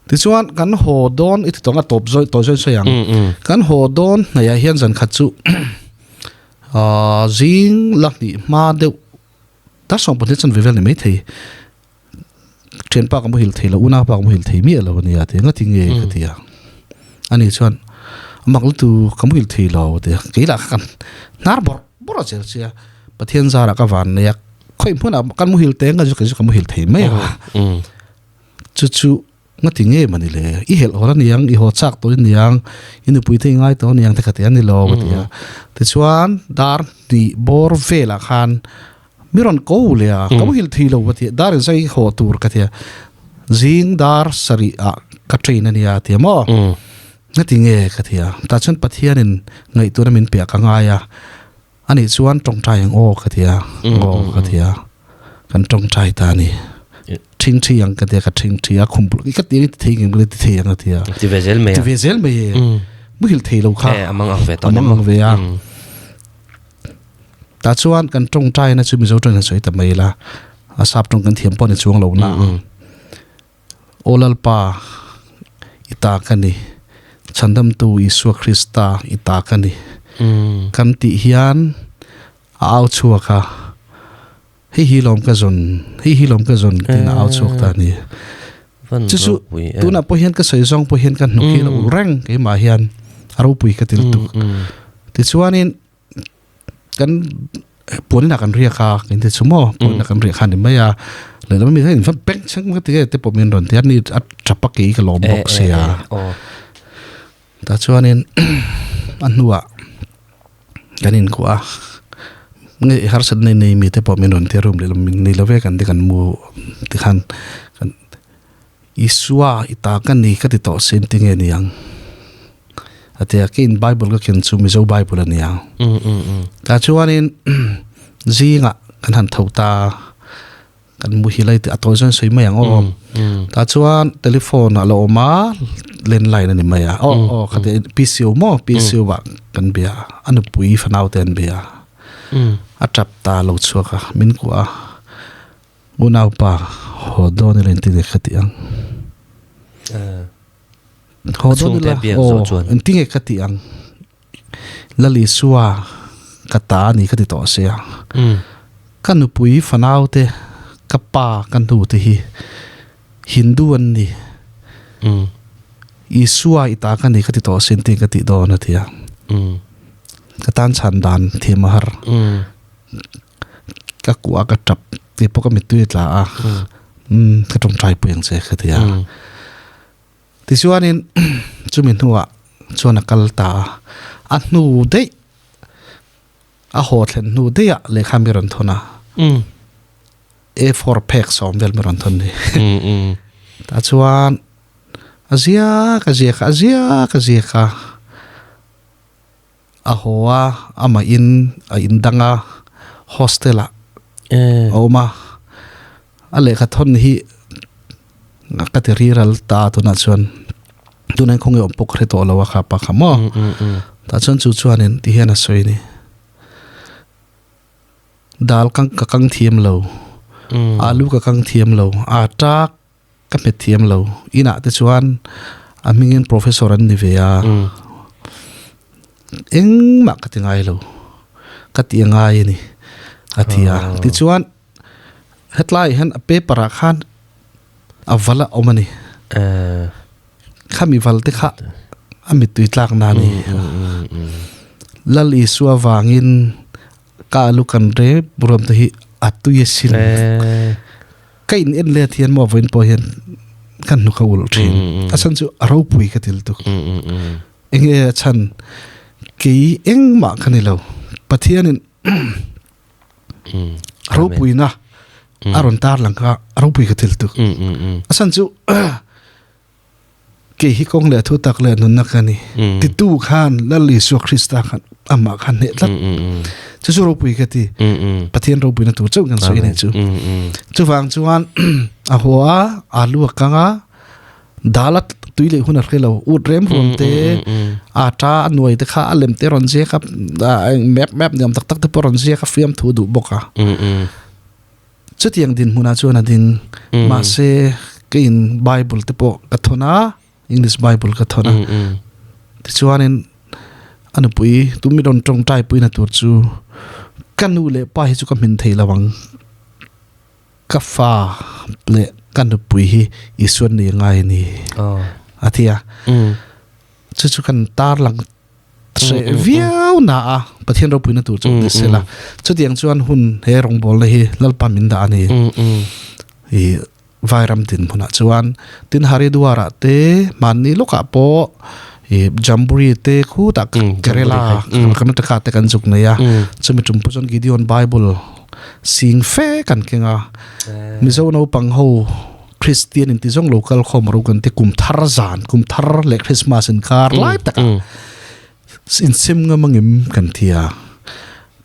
Tichuan kan haw dawn i ti tawng a tawp zawi tawi zawi sawi ang. Kan haw dawn hnaihah hian zan khat chu zing la hnih hma deuh dar 12 chuan ve vel ni maithei. Thianpa ka muhil thei lo, unaupa ka muhil thei miah lo a nia ti ngati nge ka ti a. Ani chuan a mak lutu ka muhil thei lo a ti a, kei lah kha kan hnar bawrh bawrh a zel sia, Pathian zarah ka van nei a, khawi hmunah kan muhil teng ka chu kei chu ka muhil thei mai a. Chu chu ngati nge mani le, i helh hawl a niang, i haw chak tawh i niang, i nupui te i ngai tawh a niang te ka ti a ni lo ka ti a. Tichuan dar hnih bawr velah khan Mi rawn ko leh a, ka muhil thei lo ka ti a, dar in zai haw tur ka ti a, zing dar sarih ah ka train a nia a ti a maw? Nga ti nge ka ti a, tah chuan Pathianin ngaihtuahna min piah ka ngai a, anih chuan tawngtai ang aw ka ti a, aw ka ti a, kan tawngtai ta a ni. Thingthi ang ka ti a, ka thingthi a, khum bul ka ti ang i ti thei ngem ka ti thei ang a ti a. Ti ve zel mai a. Ti ve zel mai e. Muhil thei lo kha. A mang ang ve tawh. A mang ang ve a. Tah chuan kan tawngtaina chu Mizo tawngin sawi ta mai ila, a sap tawng kan thiam pawh ni chuang lo na. Aw Lalpa, i ta ka ni, Chhandamtu Isua Krista i ta ka ni. Kan tih hian a au chhuak a, hei hi lawm ka zawn, hei hi lawm ka zawn tiin a au chhuak ta a ni. Chu chu tunah pawh hian ka sawi zawng pawh hian ka hnuk hi a lo ulh reng keimah hian a ropui ka til tuk. Tichuanin kan puan inah kan riak a kan ti chu maw puan inah kan riak kha ni mai a lehlam mi hian in beng chheng ka ti nge te pawh min rawn ti a ni a tap a kei ka lawm bawk sia tah chuanin A hnuah kan inkuah a, nge i harsat nei nei mite pawh min rawn tia room leh min nei lo ve kan ti kan mu tikhan kan Isua i ta ka ni ka ti tawh sin ti nge ni ang a ti a, keiin Bible ka ken chu Mizo Bible a ni ang. Tah chuanin zingah kan han tho ta a. Kan muhil a i a tawi chuan sawi mai ang aw. Tah chuan telephone a lo awm a, landline a ni mai a. Aw aw khati PCO maw PCO ah kan bia a, a nupui fanau te an bia a. A tap ta lo chhuak a, min kuah a, unaupa haw dawn ila inti nge ka ti ang. Haw dawn ila aw inti nge ka ti ang. Lal Isua ka ta a ni ka ti tawh sia. Ka nupui fanau te, ka pa, ka nu te hi Hindu an ni. Isua i ta ka ni ka ti tawh sin tiin ka tih dawn a ti a. Ka tan chhan dan thiam a har. Ka kuah ka tap tih pawh ka mittui a tla a. Ka tawngtai pui ang che ka ti a. Tichuanin chumi hnuah chuan a kal ta a, a hnu daih, a haw thlen hnu daihah lehkha mi rawn thawn a, A four phek sawm vel mi rawn thawn ni. Tah chuan a ziak a ziak a, a ziak a ziak a, a haw a, amah in a indang a, hostel ah a awm a, a lehkha thawn hi ka ti riral ta tunah chuan tunah hian khawnge awm pawh ka hre tawh lo a kha pa kha maw tah chuan chu chuanin ti hian a sawi a ni dal kang ka kang thiam lo alu ka kang thiam lo ata Ka hmet thiam lo. Inah te chuan a hmingin professor an ni ve a. Engmah ka ti ngai lo. Ka ti a ngai a ni a ti a. Tichuan hetlaiah hian a paper ah khan a val a awm a ni. Khami val te kha a mittui tlak na a ni. Lal Isua vangin ka alu kan rep ruam te hi a tui asin. Ka in en let hian maw vawiin pawh hian kan hnuk a ulh thin. A chhan chu a ropui ka til tuk. Enge a chhan kei engmah ka ni lo. Pathianin ropuina a rawn tar lang kha a ropui ka til tuk. A chhan chu Kei hi kawng leh thu tak leh nunna ka ni. Titu khan Lal Isua Krista khan amah khan hneh tlat. Chu chu ropui ka ti. Pathian ropuina tur chauh kan sawi anih chu. Chuvang chuan a haw a, alu a kang a, dal a tui leh hun a hre lo. Ut rem ruam te, ata a nuai te kha a lem te rawn ziak a, map map ni awm tak tak te pawh rawn ziak a, fiamthu duh bawk a. Chutiang dinhmunah chuan a ding. Mahse, keiin Bible te pawh ka thawn a, English Bible ka thawn a. Tichuanin a nupui tumi rawn tawngtai puina tur chu ka nu leh pa hi chu ka hmin thei lo ang. Ka fa leh ka nupui hi Isuan nei ngai a ni a ti a. Chu chu kan tarlang hreh viau na a Pathian ropuina tur chu ni sela chutiang chuan hun he rawngbawlna hi Lalpa min dah a ni i Vairam din hmunah chuan tin Haridwar ah te hmanni lawkah pawh i Jamboree te khutah Kerala Karnataka te kan zuk nei a chumi tum pawh chuan Gideon Bible sing fe kan keng a Mizo naupang ho Kristian in ti zawng lo kal khawm ro kan ti kum thar zan kum thar leh Christmas in kar lai taka in sim ngam angem kan ti a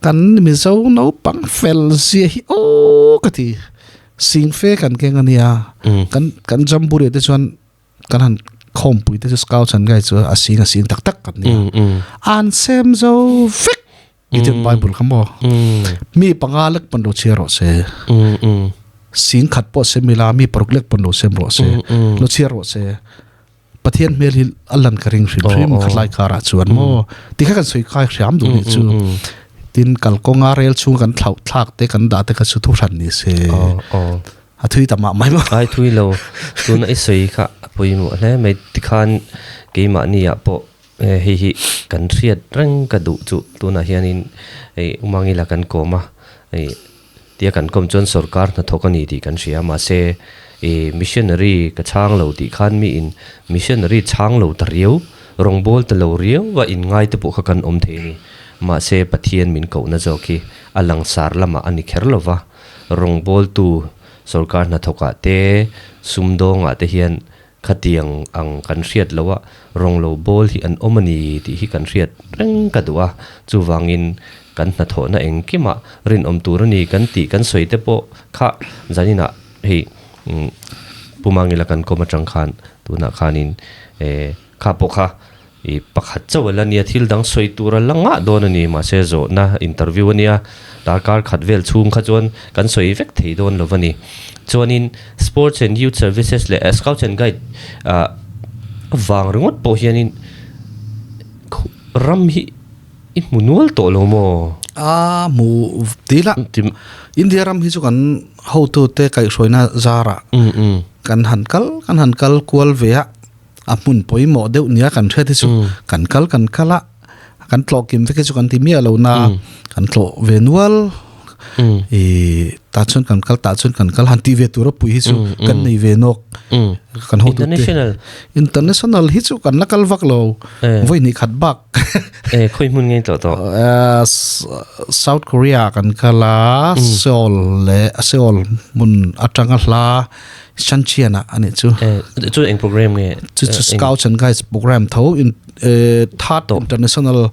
kan Mizo naupang fel zia hi aw ka ti sing fe kan keng ania kan kan Jamboree te chuan kan han khawmpui te chu scout an gai chu a sing a sing tak tak kan nia an sem zo vek Gideon Bible kha maw mi panga lek pawn lo chhiar rawh se sing khat pawh sem ila mi paruk lek pawn lo sem rawh se lo chhiar rawh se Pathian hmel hi a lan ka ring hrim hrim khatlai karah chuan maw tikha kan sawi kai hriam duh nih chu tin kalkawnga rel chhung kan thlauh thlak te kan dah te kha chu thu hran ni se a thui ta mah mai maw ai thui lo tuna i sawi kha a pawimawh hle mai tikhan keimahni ah pawh Hei hi kan hriat reng ka duh chu tunah hianin hei Umangila kan kawm a, hei tia kan kawm chuan sorkar hnathawk a ni tih kan hria mahse ih missionary ka chhang lo tih khan miin missionary chhang lo ta riau Rawngbawl ta lo riau a inngai te pawh kha kan awm thei a ni. Mahse Pathian min kohna zawk hi a langsar lamah a ni kher lo va, rawngbawltu sorkar hnathawkah te, sumdawngah te hian khatiang ang kan hriat loh a, rawng lo bawl hi an awm a ni tih hi kan hriat reng ka duh a. Chuvangin kan hnathawhna engkimah rinawm tur a ni kan tih kan sawi te pawh kha zaninah hei Pu Mangila kan kawm atang khan tunah khanin kha pawh kha i pakhat chauh a la nia thil dang sawi tur a la ngah dawn a ni mahse zawhna interview a nia darkar khat vel chhung kha chuan kan sawi vek thei dawn lo a ni chuanin sports and youth services leh scouts and guide ah vang ringawt pawh hianin ram hi i hmu nual tawh lo maw? A hmu ti la India ram hi chu kan hotute kaihhruaina zarah kan han kal kan han kal kual ve a. A hmun pawimawh deuh nia kan hriat hi chu kan kal kan kal a, kan tlawh kim vek hi chu kan ti miah lo na, kan tlawh ve nual i tah chuan kan kal tah chuan kan kal han tih ve tur a pui hi chu kan nei ve nawk kan hotu te. International. International hi chu kan la kal vak lo vawi hnih khat bak. E khawi hmun ngei tlawh tawh? South Korea kan kal a, Seoul leh Seoul hmun atanga hla Shanchiana a nih chu. Chu eng program nge? Chu chu Scouts and Guides program tho in third international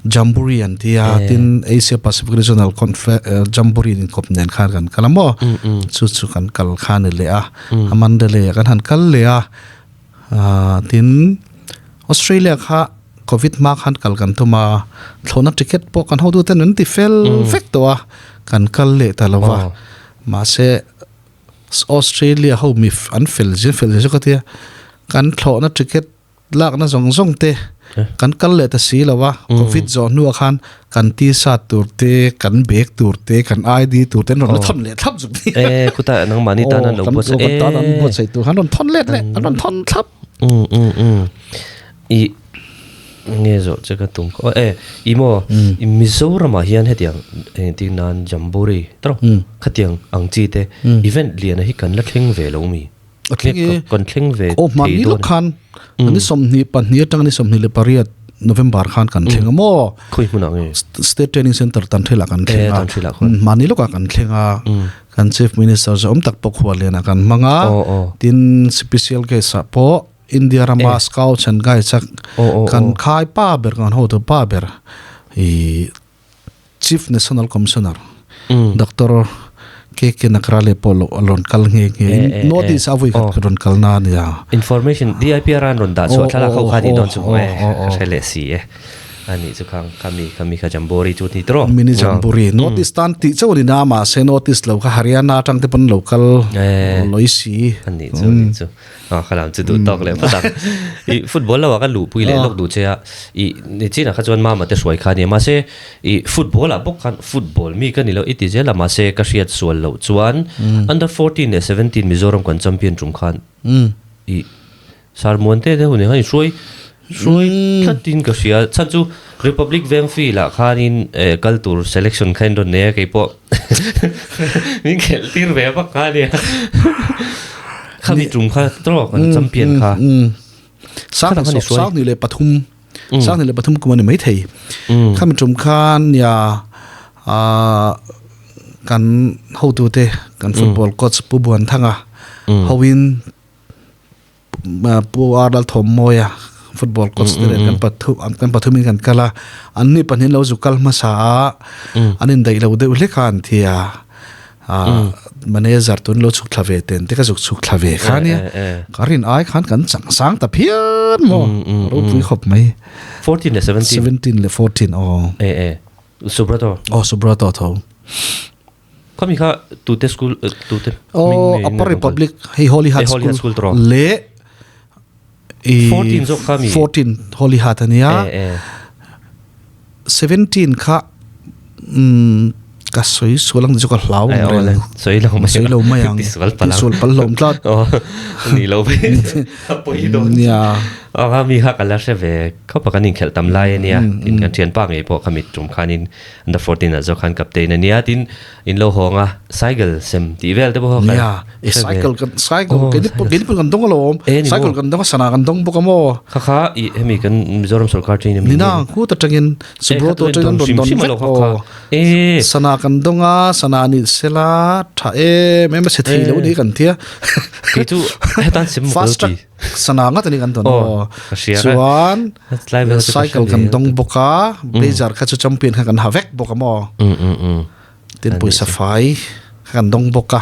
jamboree an tia tin Asia Pacific Regional Jamboree in kawp nen khan kan kal a maw? Chu chu kan kal kha ni leh a. A Mandalay ah kan han kal leh a. Tin Australia kha Covid hma khan kal kan tum a, thlawhna ticket pawh kan hotute an ti fel vek tawh a, kan kal leh ta lo va. Mahse Australia ho mi an fel zin fel zin chu ka tia kan thlawhna ticket lakna zawng zawng te kan kal leh ta si lo a covid zawh hnuah khan kan t-shirt tur te kan bag tur te kan ID tur te an rawn la thawn leh thlap zuk nia e khuta nangmahni tan an lo buatsaih e kan tan an buatsaih tur khan an rawn thawn let leh an rawn thawn thlap I nge zawh che ka tum kha e i maw i Mizoram ah hian hetiang engtin nan Jamboree tawh khatiang ang chi te event lian a hi kan la thleng ve lo mi A thleng e kan thleng ve aw hmanni lawk khan ni 22 atang ni 28 November khan kan thleng a maw khawi hmunah nge State Training Center Tanhril ah kan thleng a hmanni lawk ah kan thleng a kan Chief Minister zawm tak pawh khuallian ah kan hmang a tin special guest ah pawh India rama Scouts and Guides a kan khai pa ber kan hotu pa ber i Chief National Commissioner Doctor KK Nakrale pawh lo a rawn kal nghe nghe in North East a vawi khat rawn kal na a nia. Information DIPR an rawn dah chhuah thlalak ho kha ni dawn chu e ka hre leh si e. A nih chu khang khami khami kha Jamboree chu ni tawh. Mini Jamboree North East tan tih chauh a ni na mahse North East lo kha Haryana atang te pawn lo kal lawih si. A nih chu a nih chu. A kha lam chu duh tawk leh phawt ang. I football lo ah ka luhpui leh lawk duh che a, i nichin ah kha chuan mama te hruai kha a nia mahse i football ah bawk khan football mi ka ni lo i ti zel a mahse ka hriat sual loh chuan under 14 leh 17 Mizoram kan champion tum khan i Sarmuan te te hun ah khan i hruai hruai thlatin ka hria chhan chu Republic Veng field ah khanin kal tur selection kha in rawn nei a keipawh min khelh tir ve vak kha ania khami tum kha tawk kan champion kha sang ni leh pathum sang ni leh pathum kum ani mai thei khami tum khan nia kan hotu te kan football coach Pu Buanthanga hoin Pu R Lalthawmmawia football coach te nen kan pathu kan pathumin kan kal a an ni pahnih an lo zu kal hmasa a an indaih lo deuh hlek a an thi a manager tun lo chhuk thla ve ten te ka zuk chhuk thla ve kha nia ka rin ai khan kan chang sang ta phian maw ropui khawp mai 14 leh 17 17 leh 14 aw e e Subrato aw Subrato tho Khami kha tute school tute Oh, Upper Republic hei Holy Heart School, School tro. Le i 14 zawk kha mi 14 Holy Heart ania. Eh, eh. 17 kha um ka soi sualang chu ka hlau Ai, ole. Soi lo mai. Soi lo mai ang. Ti sual pal. Ti sual pal lom tlat. Oh, ni lo ve. Poi don. Nia. Aw mi kha ka la hre ve khawp a kan inkhelh tam lai a nia. Tin kan thianpa ngei pawh kha mit tum khanin under 14 ah zawk khan captain a nia. Tin in lo hawng a cycle sem tih vel te pawh kha Nia, e cycle kan cycle keini pawh keini pawh kan dawng alawm. Cycle kan dawng a sana kan dawng bawk a maw. Kha kha i hemi kan Mizoram sorkar train ami. Nina khu ta tangin Subroto tangin an rawn dawn vek aw. Sana kan dawng a sana ni sela tha em em a chhe thei lo ni kan tia. Kei chu hetan sem fast track sana ngat ani kan dawn aw. Chuan cycle kan dawng bawk a blazer kha chu champion kha kan ha vek bawk a maw. Tin pawisa fai kha kan dawng bawk a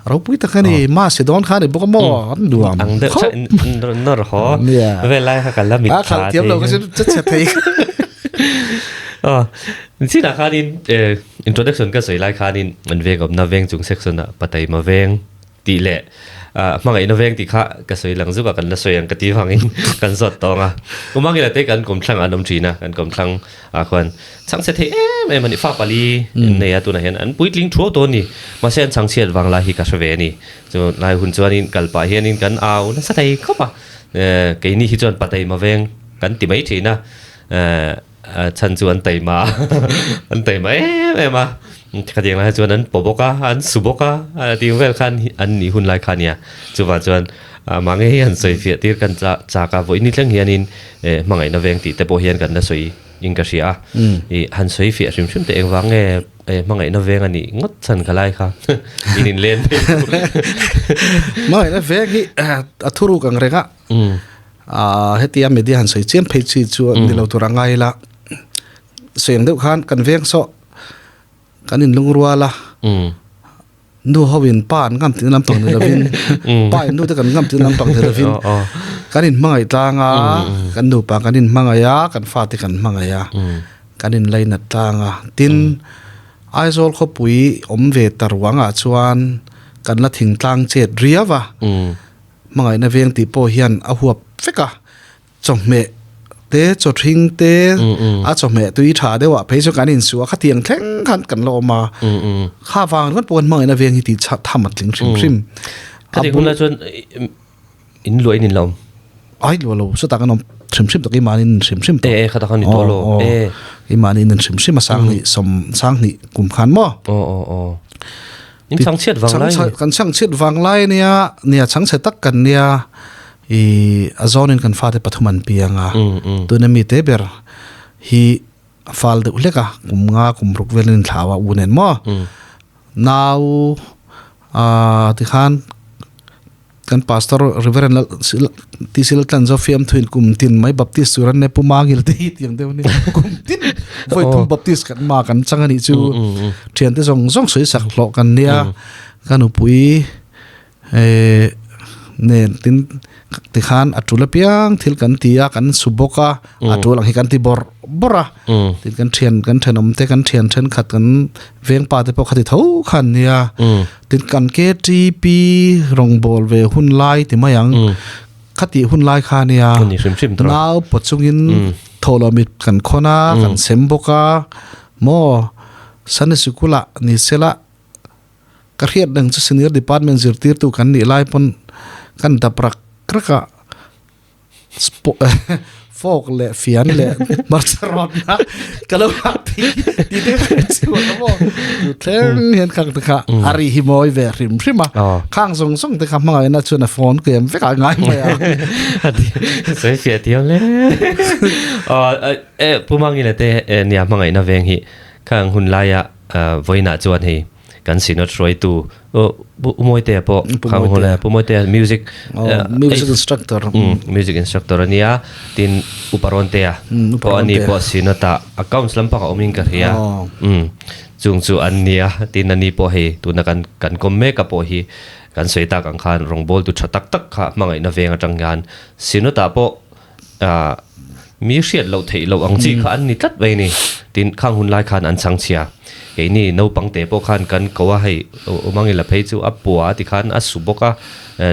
ropui tak a ni ma si dawn kha a ni bawk a maw an nuam ang deuh cha nawr haw vel lai kha ka la mit tha thei thiam lo ka che che thei oh chinah khanin introduction ka sawi lai khanin an veng awmna veng chung section ah patai ma veng tih leh hmangaihna veng tih kha ka sawi lang zuk a kan la sawi ang ka ti vangin kan zawt tawng a umangila te kan kawmthlang an awm thin a kan kawmthlang ah khuan chhangchhe thei em em a ni fa pali an nei a tunah hian an puitling thuau dawn a ni mahse an chhangchhiat vang lai hi ka hre ve a ni chu lai hun chuanin kal pah hianin kan au nasa thei khawp a keini hi chuan pataima veng kan ti mai thin a chhan chu an taima an taima em em a khatiang lai chuan an paw bawk a an su bawk a tih vel khan an nih hun lai kha nia chuvang chuan mah nge hi han sawi fiah tir kan chak a vawiin ni thleng hianin hmangaihna veng tih te pawh hian kan la sawi in ka hria a ih han sawi fiah hrim hrim teh engvang nge hmangaihna veng a nih ngawt chhan ka lai kha in inlen hmangaihna veng hi a thuruk ang reng a. Aaa hetia media han sawi chiam phei chi chu ni lo tur a ngai la sawi ang deuh khan kan veng saw kan in lungrual a nu ho in pa an ngam tih na lampang ni lovin pa in nu te kan ngam tih na lampang ni lovin kan in hmangaih tlang a kan nupa kan in hmangaih a kan fate kan hmangaih a kan in lainat tlang a tin Aizawl khawpui awm ve ta ruangah chuan kan la thingtlang chet riau a. Hmangaihna veng tih pawh hian a huap vek a, chawhmeh te, chawthring te, a chawhmeh tui tha deuh ah phei chu kan insuh a, khatiang thleng khan kan la awm a, kha vang ringawt pawh khan hmangaihna veng hi tih tham a tling hrim hrim. Khati hunah chuan in luah in in la awm? Ai luah lo, chutah kan awm hrim hrim tawh, keimahni in hrim hrim tawh. E e khatah khan i tawh lo, e. Keimahni in hrim hrim a sanghnih sawm sanghnih kum khan maw? Aw aw aw. In chhangchhiat vang lai ni. Kan chhangchhiat vang lai nia, nia chhangchhe tak kan nia. I a zawnin kan fate pathum an piang a. Tuna mi te ber hi a fal deuh hlek a, kum nga kum ruk velin thlau a u nen maw. Nau a tikhan Kan pastor Reverend Lal TC Laltlan zo fiam thuin kum tin mai Baptist tur an ne pu mangil te hi tiang deuh ni kum tin voi thum Baptist kan ma kan chang ani chu thian te zong zong soi sak hlo kan nia kan upui eh nen tin ti khan a tul apiang thil kan ti a kan su bawk a a tul ang hi kan ti bawrh bawrh a tin kan thian kan thenawm te kan thian thenkhat kan veng pa te pawh kha ti tho khan nia Tin kan KTP rawngbâwl ve hun lai ti mai ang. Khatih hun lai kha nia nau pawt chungin thawhlawmit kan khawn a, kan sem bawk a, maw Sunday Sikul-ah ni sela ka hriat reng chu Senior Department zirtirtu kan nih lai pawn kan dap rak rak a. Fork leh fian leh hmarcha rawt na ka lo hak thi ti te ka chu ka mo tu thleng hian khang te kha a ri hi mawi ve hrim hrim a khang zawng zawng te kha hmangaih na chuan a phone kem vek a ngai mai a sawi fiah thiam hle e pu mangila te nia hmangaih na veng hi khang hun laia vawiinah chuan hei kan synod hruaitu Pu Mawitea pawh khang hun a Pu Mawitea music music instructor music instructor a nia tin Upa Rawntea pawh a ni pawh synod ah accounts lampang a awmin ka hria chung chu an nia tin a ni pawh hei tuna kan kan kawm mek a pawh hi kan sawi tak ang khan rawngbawltu tha tak tak kha hmangaihna veng atang hian synod ah pawh Mi hriat loh theih loh ang chi kha an ni tlat mai a ni. Tin, khang hun lai khan an chhangchhia. Keini naupang te pawh khan kan ko a, hei Umangila phei chu a pua ti khan a su bawk a,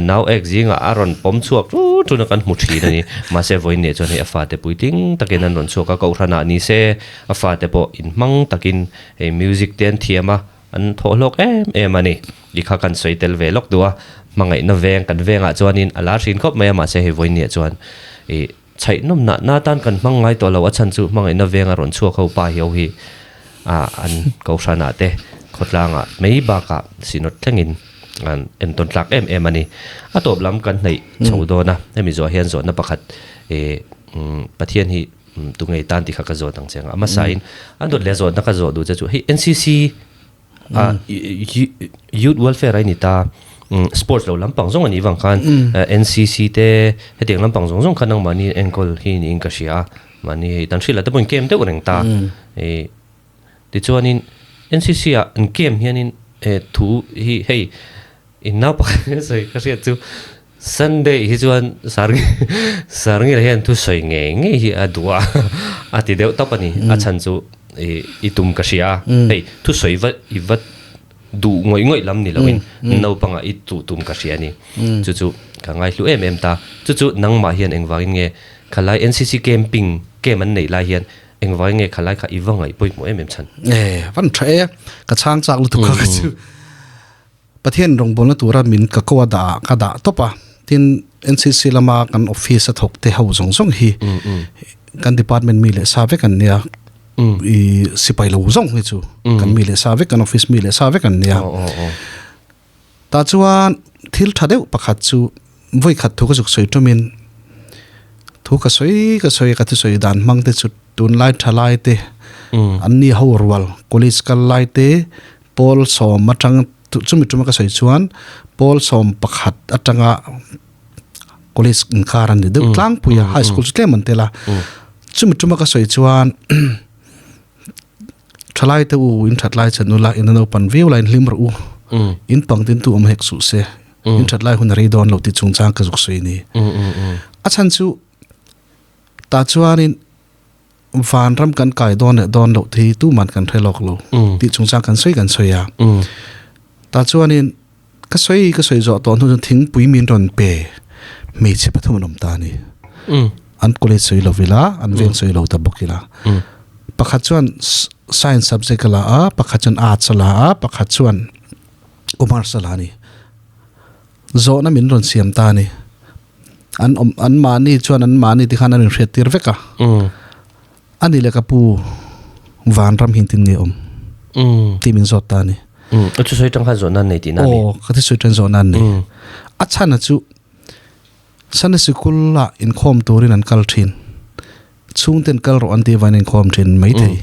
nau ek zingah a rawn pawm chhuak tut tut a kan hmu thin a ni. Mahse vawiin nih chuan hei a fate puitling takin an rawn chhuak a, kohhranah ni se a fate pawh inhmang takin hei music te an thiam a, An thawhhlawk em em a ni. I kha kan sawi tel ve lawk duh a, hmangaihna veng kan vengah chuanin a lar hrin khawp mai a, mahse hei vawiin niah chuan I chhaih nawm nah na tan kan hmang ngai tawh lo a chhan chu hmangaihna venga rawn chhuak ho pa hiau hi a an kohhranah te khawtlangah mai bakah synod thlengin an entawn tlak em em a ni. A tawp lam kan hnaih chho dawn a, hemi zawh hian zawhna pakhat i Pathian hi tunge i tan tih kha ka zawt ang che ang a, a hmasain an dawt leh zawhna ka zawh duh che chu hei NCC a youth welfare a ni ta sports lo lampang zawng a nih vang khan NCC te hetiang lampang zawng zawng khan nangmahni enkawl hi niin ka hria a mahni hei tan hrilh ah te pawhin camp deuh reng ta tichuanin NCC ah an camp hianin thu hi hei in nau pakhat sawi ka hriat chu Sunday hi chuan Sarngila hian thusawi ngei ngei hi a duh a, a ti deuh tawp a ni. A chhan chu i tum ka hria a, hei thusawi va i va duh ngawih ngawih lam ni loin naupangah i tuh tum ka hria a ni. Chu chu ka ngaihlu em em ta. Chu chu nangmah hian engvangin nge khalai NCC camping camp an neih lai hian engvangin nge khalai kha i va ngaih pawimawh em em chhan? E, van tha e, ka chhang chak lutuk kha ka chu. Pathian rawngbawlna tura min ka ko a dah ka dah tawp a, tin NCC lama kan office a thawk te ho zawng zawng hi kan department mi leh sa vek an nia, i sipai lo zawng hi chu kan mi leh sa vek kan office mi leh sa vek an nia. Tah chuan thil tha deuh pakhat chu vawi khat thu ka zuk sawi tawmin thu ka sawi ka sawi ka thusawi dan hmang te chu tunlai tha lai te an ni ho rual college kal lai te Pawl sawm atang chumi tuma ka sawi chuan pawl sawm pakhat atanga college inkar an ni deuh tlangpui a high school chu tlem an tel a chumi tuma ka sawi chuan thalai te u in that lai chan ula in naupan viau la in hlim rawh u in pangtin tu awm hek suh se in that lai hun a rei dawn lo tih chungchang ka zuk sawi a ni a chhan chu tah chuanin Vanram kan kai dawn leh dawn loh te hi tuman kan hre lawk lo tih chungchang kan sawi kan sawi a. Tah chuanin ka sawi ka sawi zawh tawh hnu chuan thingpui min rawn pe hmeichhe pathum an awm ta a ni. An college sawi lo ila, an veng sawi lo ta bawk ila. Pakhat chuan science subject a la a, pakhat chuan arts a la a, pakhat chuan commerce a la a ni. Zawhna min rawn siam ta a ni. An awm an mahni chuan an mahni te khan an inhriat tir vek a. A ni le ka pu vanram hi engtin nge awm tih min zawt ta a ni. A thusawi tang khan zawhna an nei tihna a mi? Aw, ka thusawi tan zawhna an nei. A chhan a chu Sunday sikul ah inkhawm turin an kal thin. Chhungten kal rawh an tih avangin inkhawm thin maithei.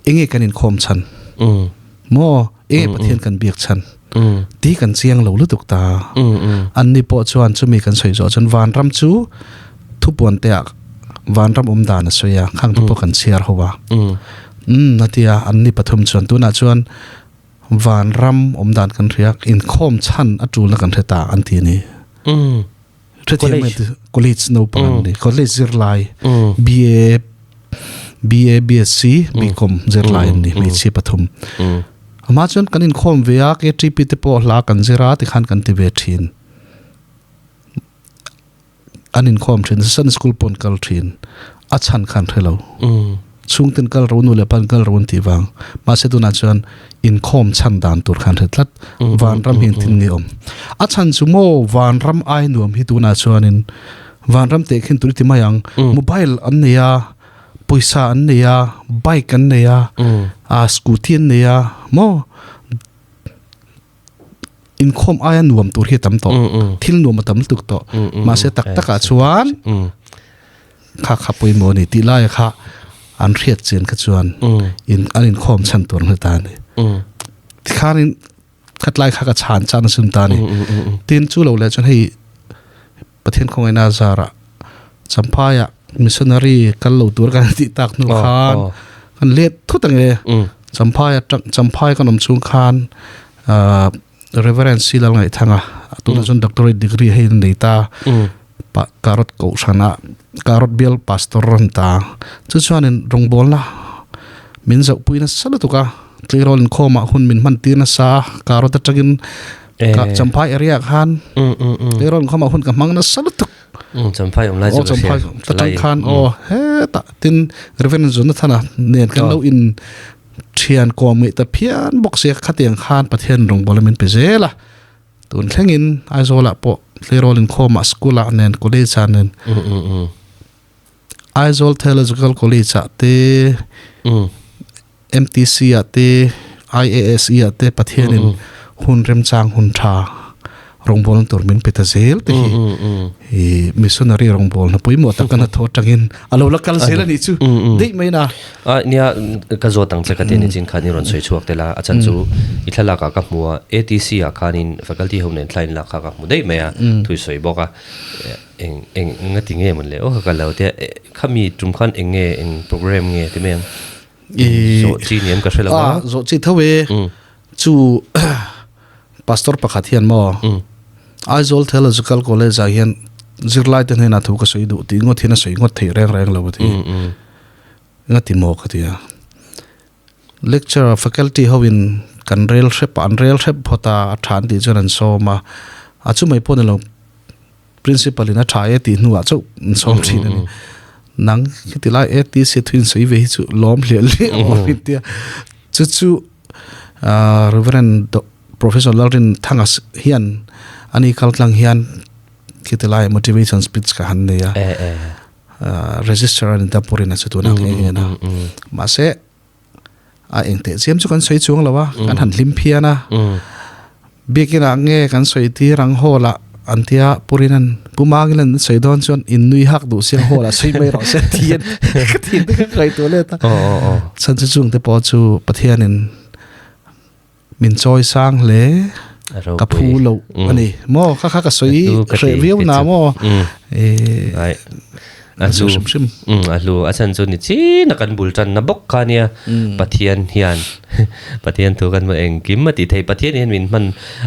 Enge kan inkhawm chhan? Maw enge Pathian kan biak chhan? Tih kan chiang lo lutuk ta. Anni pawh chuan chumi kan sawi zawh chuan vanram chu thupuan te ah vanram awm dan a sawi a, khang te pawh kan chhiar ho a. Umm a ti a, anni pathum chuan tunah chuan vanram awm dan kan hria, inkhawm chhan a tulna kan hre ta an ti a ni. Hrethiam mai college naupang an ni college zirlai BA BA BSc BCom zirlai an ni hmeichhia pathum amah chuan kan inkhawm ve a KTP te pawh hla kan zir a tikhan kan ti ve thin an inkhawm thin Sunday school pawh an kal thin a chhan khan hre lo. Chhungten kal ro nu leh pan kal ro an tih vang. Mahse tunah chuan inkhawm chhan dan tur khan hre tlat. Vanram hi engtin nge awm? A chhan chu maw vanram ai nuam hi tunah chuanin vanram teh khin tur i ti mai ang. Mobile an nei a, pawisa an nei a, bike an nei a, ah scooty an nei a maw inkhawm aia nuam tur hi a tam tawh. Thil nuam a tam lutuk tawh. Mahse tak takah chuan kha kha pawimawh a ni tih laia kha an hriat chian kha chuan in an inkhawm chhan tur an hre ta a ni. Tikhanin khatlai kha ka chhan chan a sum ta a ni. Tin chu lo leh chuan hei Pathian khawngaihna zarah Champhaiah missionary kal lo tur kan tih tak hnu khan kan let thut ang e. Champhai atang Champhai kan awm chhung khan Reverend Silal Ngaihthanga tunah chuan doctorate degree hei an nei ta. Pa Karot Kohhrana Karot bial pastor an ta. Chu chuanin rawngbawlna min zohpui nasa lutuk a, tleirawl inkhawmah hun min hman tir nasa Karot atangin ka Champhai area khan tleirawl inkhawmah hun ka hmang nasa lutuk. Champhai awm lai chu ka hria. Champhai atang khan aw hetah tin Reverend Jonathana nen kan lo in thian kawm ngeih ta phian bawk sia khatiang khan Pathian rawngbawlna min pe zel a. Tun thlengin Aizawlah pawh tleirawl inkhawmah school ah nen college ah nen. Aizawl Theological College ah te MTC ah te IASE ah te Pathianin hun remchang hun tha rawngbawlna tur min pe ta zel te hi i missionary rawngbawlna pawimawh tak a hnathawh atangin a lo la kal zel a nih chu daih mai na. A nia ka zawt ang che ka ti a ni chin khan i rawn sawi chhuak tel a, a chan chu i thlalak ah ka hmu a ATC ah khanin faculty ho nen thla in lak kha ka hmu daih mai a thu i sawi bawk a eng eng nga ti nge mawn le aw ka kal lo te khami tum khan eng nge eng program nge ti mai ang zawh chi ni em ka hre lo a zawh chi tho e chu pastor pakhat hian maw Aizawl Theological College ah hian zirlai te hnenah thu ka sawi duh tih ngawt hian a sawi ngawt thei reng reng lo a ti nga ti maw ka ti a Lecturer faculty ho in kan rel hrep a, an rel hrep phawt a, a tha an tih chuan an sawm a, a chu mai pawh ni lo principal in a tha e tih hnuah chauh an sawm thin a ni. Nang khiti lai ATC thu in sawi ve hi chu lawm hliah hliah awm in tia. Chu chu Reverend Professor Lalrin Thanga hian ani kaltlang hian khiti lai motivation speech ka han nei a. Register a ni ta purin a chu tuna nghe nghe na. Mahse a eng teh chiam chu kan sawi chuang lo a, kan han hlim phian a. Biakin ah nge kan sawi tir ang hall ah an tia purin an Pu Mangin an sawi dawn chuan in nui hak duh siang hall ah sawi mai rawh se ti an ka thin te ka ngaihtuah let a. Chhan chu chung te pawh chu Pathianin Min chawi sang hle ka phu lo a ni maw kha kha ka sawi hreh viau na maw a hlu hrim hrim a hlu a chan chu ni chin a kan bul tan na bawk kha nia Pathian hian Pathian thu kan hmu engkim a tih thei Pathian hian min hman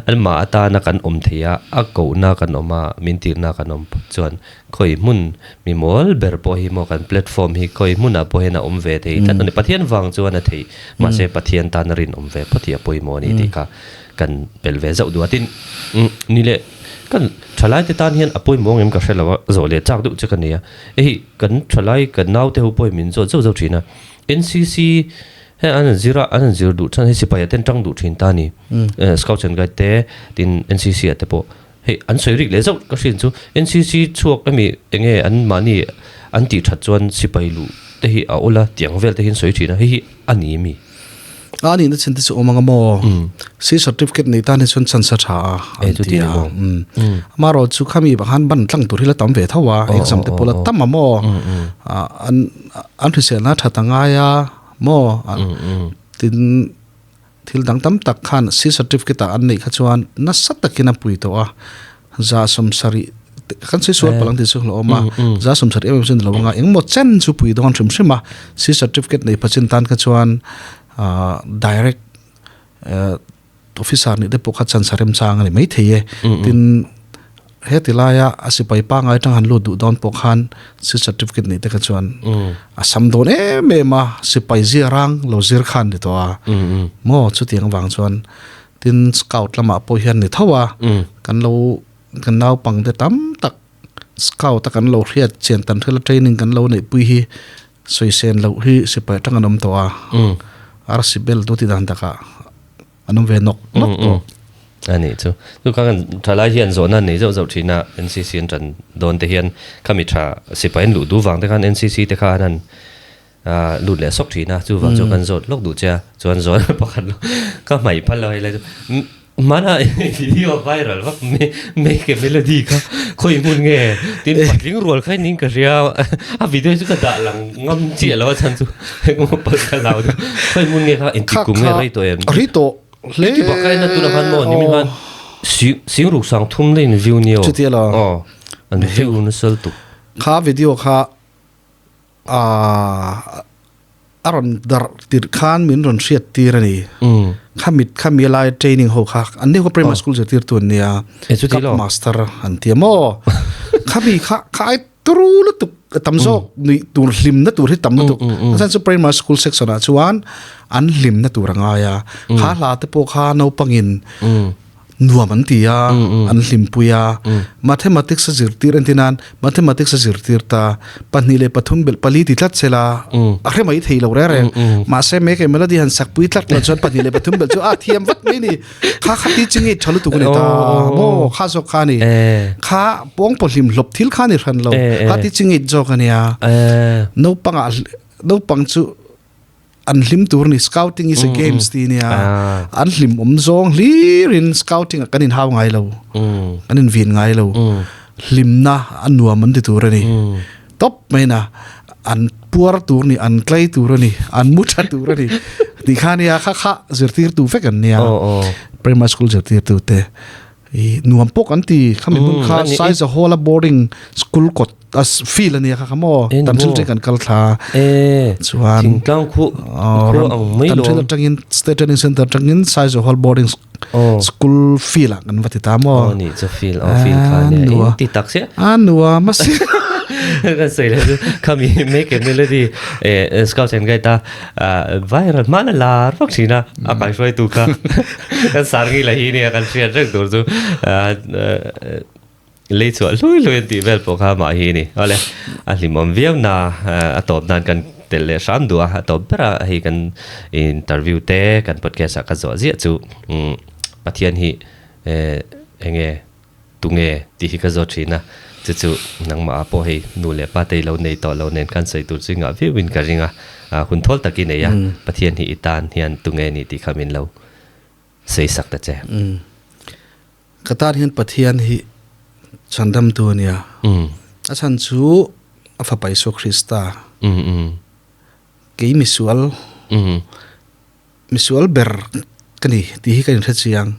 an mah atana kan awm thei a a kohna kan awm a min tirna kan awm chuan Khawi hmun mi mawl ber pawh hi maw kan platform hi khawi hmunah pawh hian a awm ve thei tlat a ni. Pathian vang chuan a theih mahse Pathian tan a rinawm ve phawt hi a pawimawh a ni tih kha kan pel ve zauh duh a. Tin, ni leh kan thalai te tan hian a pawimawh ang em ka hre lo a, zawh leh chak deuh che ka nei a. Hei kan thalai kan naute ho pawhin min zawt zauh zauh thin a, NCC hei an han zir a, an han zir duh than hei sipai ah te an tang duh thin ta a ni. Scouts and Guide te tin NCC ah te pawh. Hei an sawi rik leh zauh ka hriat chu NCC chhuak emi enge an mahni an tih that chuan sipai luh te hi a awl a tih ang vel te hi an sawi thin a, hei hi a ni mi? A nihna chin te chu awm ang a maw? C certificate nei tan hi chuan chance a tha a an ti a. Amaherawh chu khami bang khan ban tlang tur hi la tam ve tho a, exam te pawh la tam a maw? An an hriselna a that a ngai a maw? Tin. Thil dang tam tak khan C certificate ah an neih kha chuan nasa takin a pui tawh a, 170 kan sawi sual palh ang tih chu hlauh awm a, 170 em em chu ni lo anga engmaw chen chu pui dawn hrim hrim a, C certificate nei pachin tan kha chuan direct officer nih te pawh kha chance a remchang a ni maithei e, tin Heti laia a sipai pangai atang han lut duh dawn pawh khan si certificate neih te kha chuan a sam dawn em em a, sipai zia rang lo zir khan ni tawh a. Maw chutiang avang chuan tin scout lamah pawh hian ni tho a, kan lo kan naupang te tam tak scout a kan lo hriat chian tan hrela training kan lo neihpui hi sawisen loh hi sipai atang an awm tawh a, arsi bel tu ti dan takah An awm ve nawk nawk tawh. A nih chu. Chu kha kan thalai hian zawhna an nei zauh zauh thin a, NCC an tan dawn te hian khami tha sipai an luh duh vang te khan NCC te kha an han lut leh sawk thin a, chuvang chu kan zawt lawk duh che a, chuan zawhna pakhat lo ka hmaih phal lo hei lai chu hmana video viral vak make a melody kha khawi hmun nge tin patling rual kha ning ka hria a video chu ka dah lang ngam chiah lo a chhan chu Engemaw palh ka hlau deuh. Khawi hmun nge kha engtik kum nge rei tawh em? Rei tawh hle. Ti bak a en a tunah khan maw nimin khan sing ruk sang thum na in view nia aw. Chutia lo. Aw. An view nasa lutuk. Kha video kha a rawn darh tirh khan min rawn hriat tir a ni. Kha mit kha mi lai training ho kha an ni ho primary school zirtir tu an nia. Cup master an tia maw. Kha mi kha kha ai Turu lutuk a tam zawk nuih tur hlimna tur hi tam lutuk a chhan chu primary school section ah chuan an hlimna tur a ngai a kha hla te pawh kha naupangin Nuam an ti a, an hlimpui a. Mathematics a zirtir entir nan mathematics a zirtir ta, 2 3 belh 4 ti tlat sela a hre mai thei lo reng reng. Mahse me ke melody han sak pui tlat lo chuan 2 3 belh chu a thiam vat mai ni. Kha kha teaching aid tha lutuk a ni ta maw kha zawk kha a ni. Kha pawngpaw hlim hlawp thil kha a ni hran lo. Kha teaching aid zawk a nia. Naupangah naupang chu an hlim tur ni scouting is a games ti nia an hlim awm zawng hlirin scouting ah kan in hau ngai lo kan in vin ngai lo hlimna a nuam an ti tur a ni tawp mai na an puar tur ni an tlei tur a ni an mu tha tur a ni ti kha nia kha kha zirtirtu vek an nia primary school zirtirtu te I nuam pawh kan ti khami hmun kha Saiza Hall a boarding school kawt a field ania kha kha maw tan thil te kan kal thla chuan thingtlang khu khu ang mai lo tan thil atangin state training center atangin Saiza Hall boarding school field ah kan va ti ta maw ni chu field oh field kha nia ti tak sia a nuam a si kan sawi le chu khami make a melody scouts and guide a viral hmana lar vak thin a a kaihruaitu kha kan sar ngi la hi nia kan hriat reng tur chu lei chhuah hlui hlui an tih vel pawh kha mah hi ni awle a hlimawm viau na a tawp nan kan tel leh hram duh a a tawp bera hei kan interview te kan podcast ah ka zawh ziah chu Pathian hi enge Tunge tih hi ka zawt thin a, chu chu nangmah ah pawh hei nu leh pa te i lo nei tawh lo nen khan sawi tur chu i ngah viau in ka ring a, hun thawl tak i nei a, Pathian hi i tan hian tunge ni tih kha min lo sawi sak ta che. Ka tan hian Pathian hi chhandamtu a nia, a chhan chu a fapa Isua Krista, kei misual, Misual ber ka ni tih hi ka inhre chiang.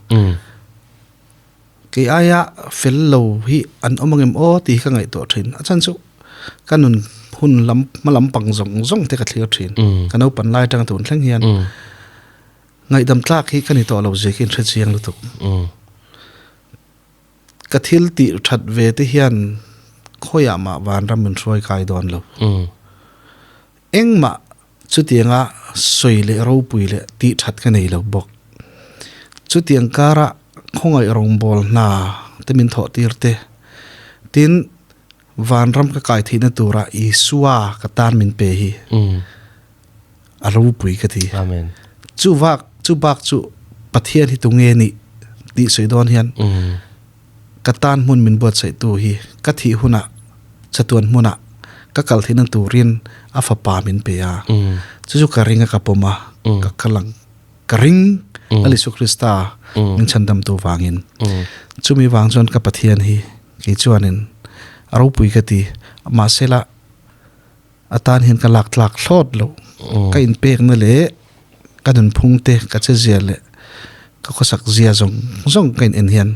Kei aia fel lo hi an awm angem aw tih hi ka ngaihtuah thin. A chhan chu ka nun hun lam hma lam pang zawng zawng te ka thlir thin. Ka naupan lai atanga tun thleng hian ngaihdam tlak hi ka ni tawh lo zia ka inhre chiang lutuk. Ka thil tih that ve te hian khawiah mah vanram min hruai kai dawn lo. Engmah Chutianga sawi leh ropui leh tih that ka nei lo bawk. Chutiang kara khawngaih rawngbâwl hna te min thawh tir te, tin, vanram ka kai theihna tura Isua ka tan min pe hi a ropui ka ti. Amen. Chu vak, chu bak chu Pathian hi tunge nih tih sawi dawn hian ka tan hmun min buatsaihtu hi ka thih hunah chatuan hmunah ka kal theihna turin a fapa min pe a, chu chu ka ring a ka pawm a, ka kal ang, ka ring Lal Isu Krista min chhandamtu vangin. Chumi vang chuan ka Pathian hi kei chuanin a ropui ka ti, mahsela a tan hian ka lak tlak thlawt lo, ka inpekna leh ka nunphung te, ka chezia leh ka khawsak zia zawng zawng ka in en hian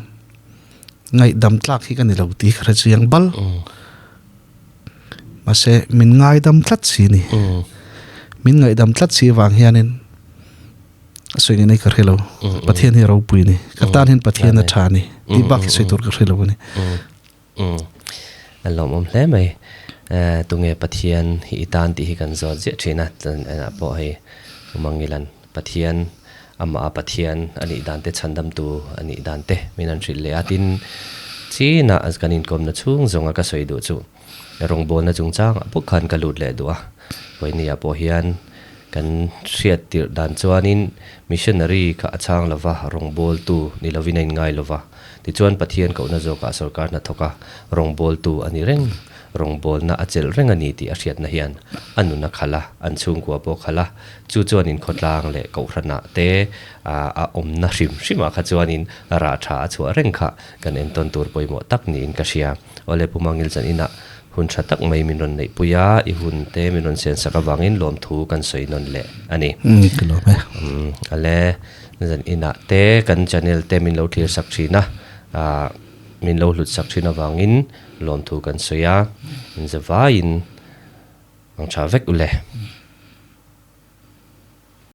ngaihdam tlak hi ka ni lo tih ka hre chiang bal. Mahse min ngaidam tlat si ni. Min ngaihdam tlat si vang hianin a sawi ngei ka hre lo. Pathian hi ropui ni. Ka tan hian Pathian a tha ni. Tih bak hi sawi tur ka hre lo a ni. A lawmawm hle mai. Tunge Pathian hi i tan tih hi kan zawt ziah thin a. Enah pawh hei Umangilan Pathian amah a Pathian a nih dan te chhandamtu a nih dan te min han hrilh leh a. Tin, chinah kan inkawmna chhung zawnga ka sawi duh chu rawngbawlna chungchangah bawk khan ka lut leh duh a. Vawinia pawh hian kan hriat tirh dan chuanin missionary kha a chhang lova, rawngbawltu ni lovin a inngai lova. Tichuan Pathian kohna zawkah sorkar hnathawk a rawngbawltu a ni reng. Rawngbawlna a chelh reng a ni tih a hriatna hian a nun a khalh a, an chhungkua pawh a khalh a, chu chuanin khawtlang leh kohhranah te a awmna hrim hrimah kha chuanin rah tha a chhuah reng kha kan entawn tur pawimawh tak niin ka hria. Awle Pu Mangil chan inah hun tha tak mai min rawn neihpui a, i hun te min rawn sensak avangin lawmthu kan sawi nawn leh a ni. Ka lawm e. Awle zan inah te kan channel te min lo thlir sak thin a, min lo hlut sak thin avangin Lawmthu kan sawi a, in zavaiin ang tha vek u le.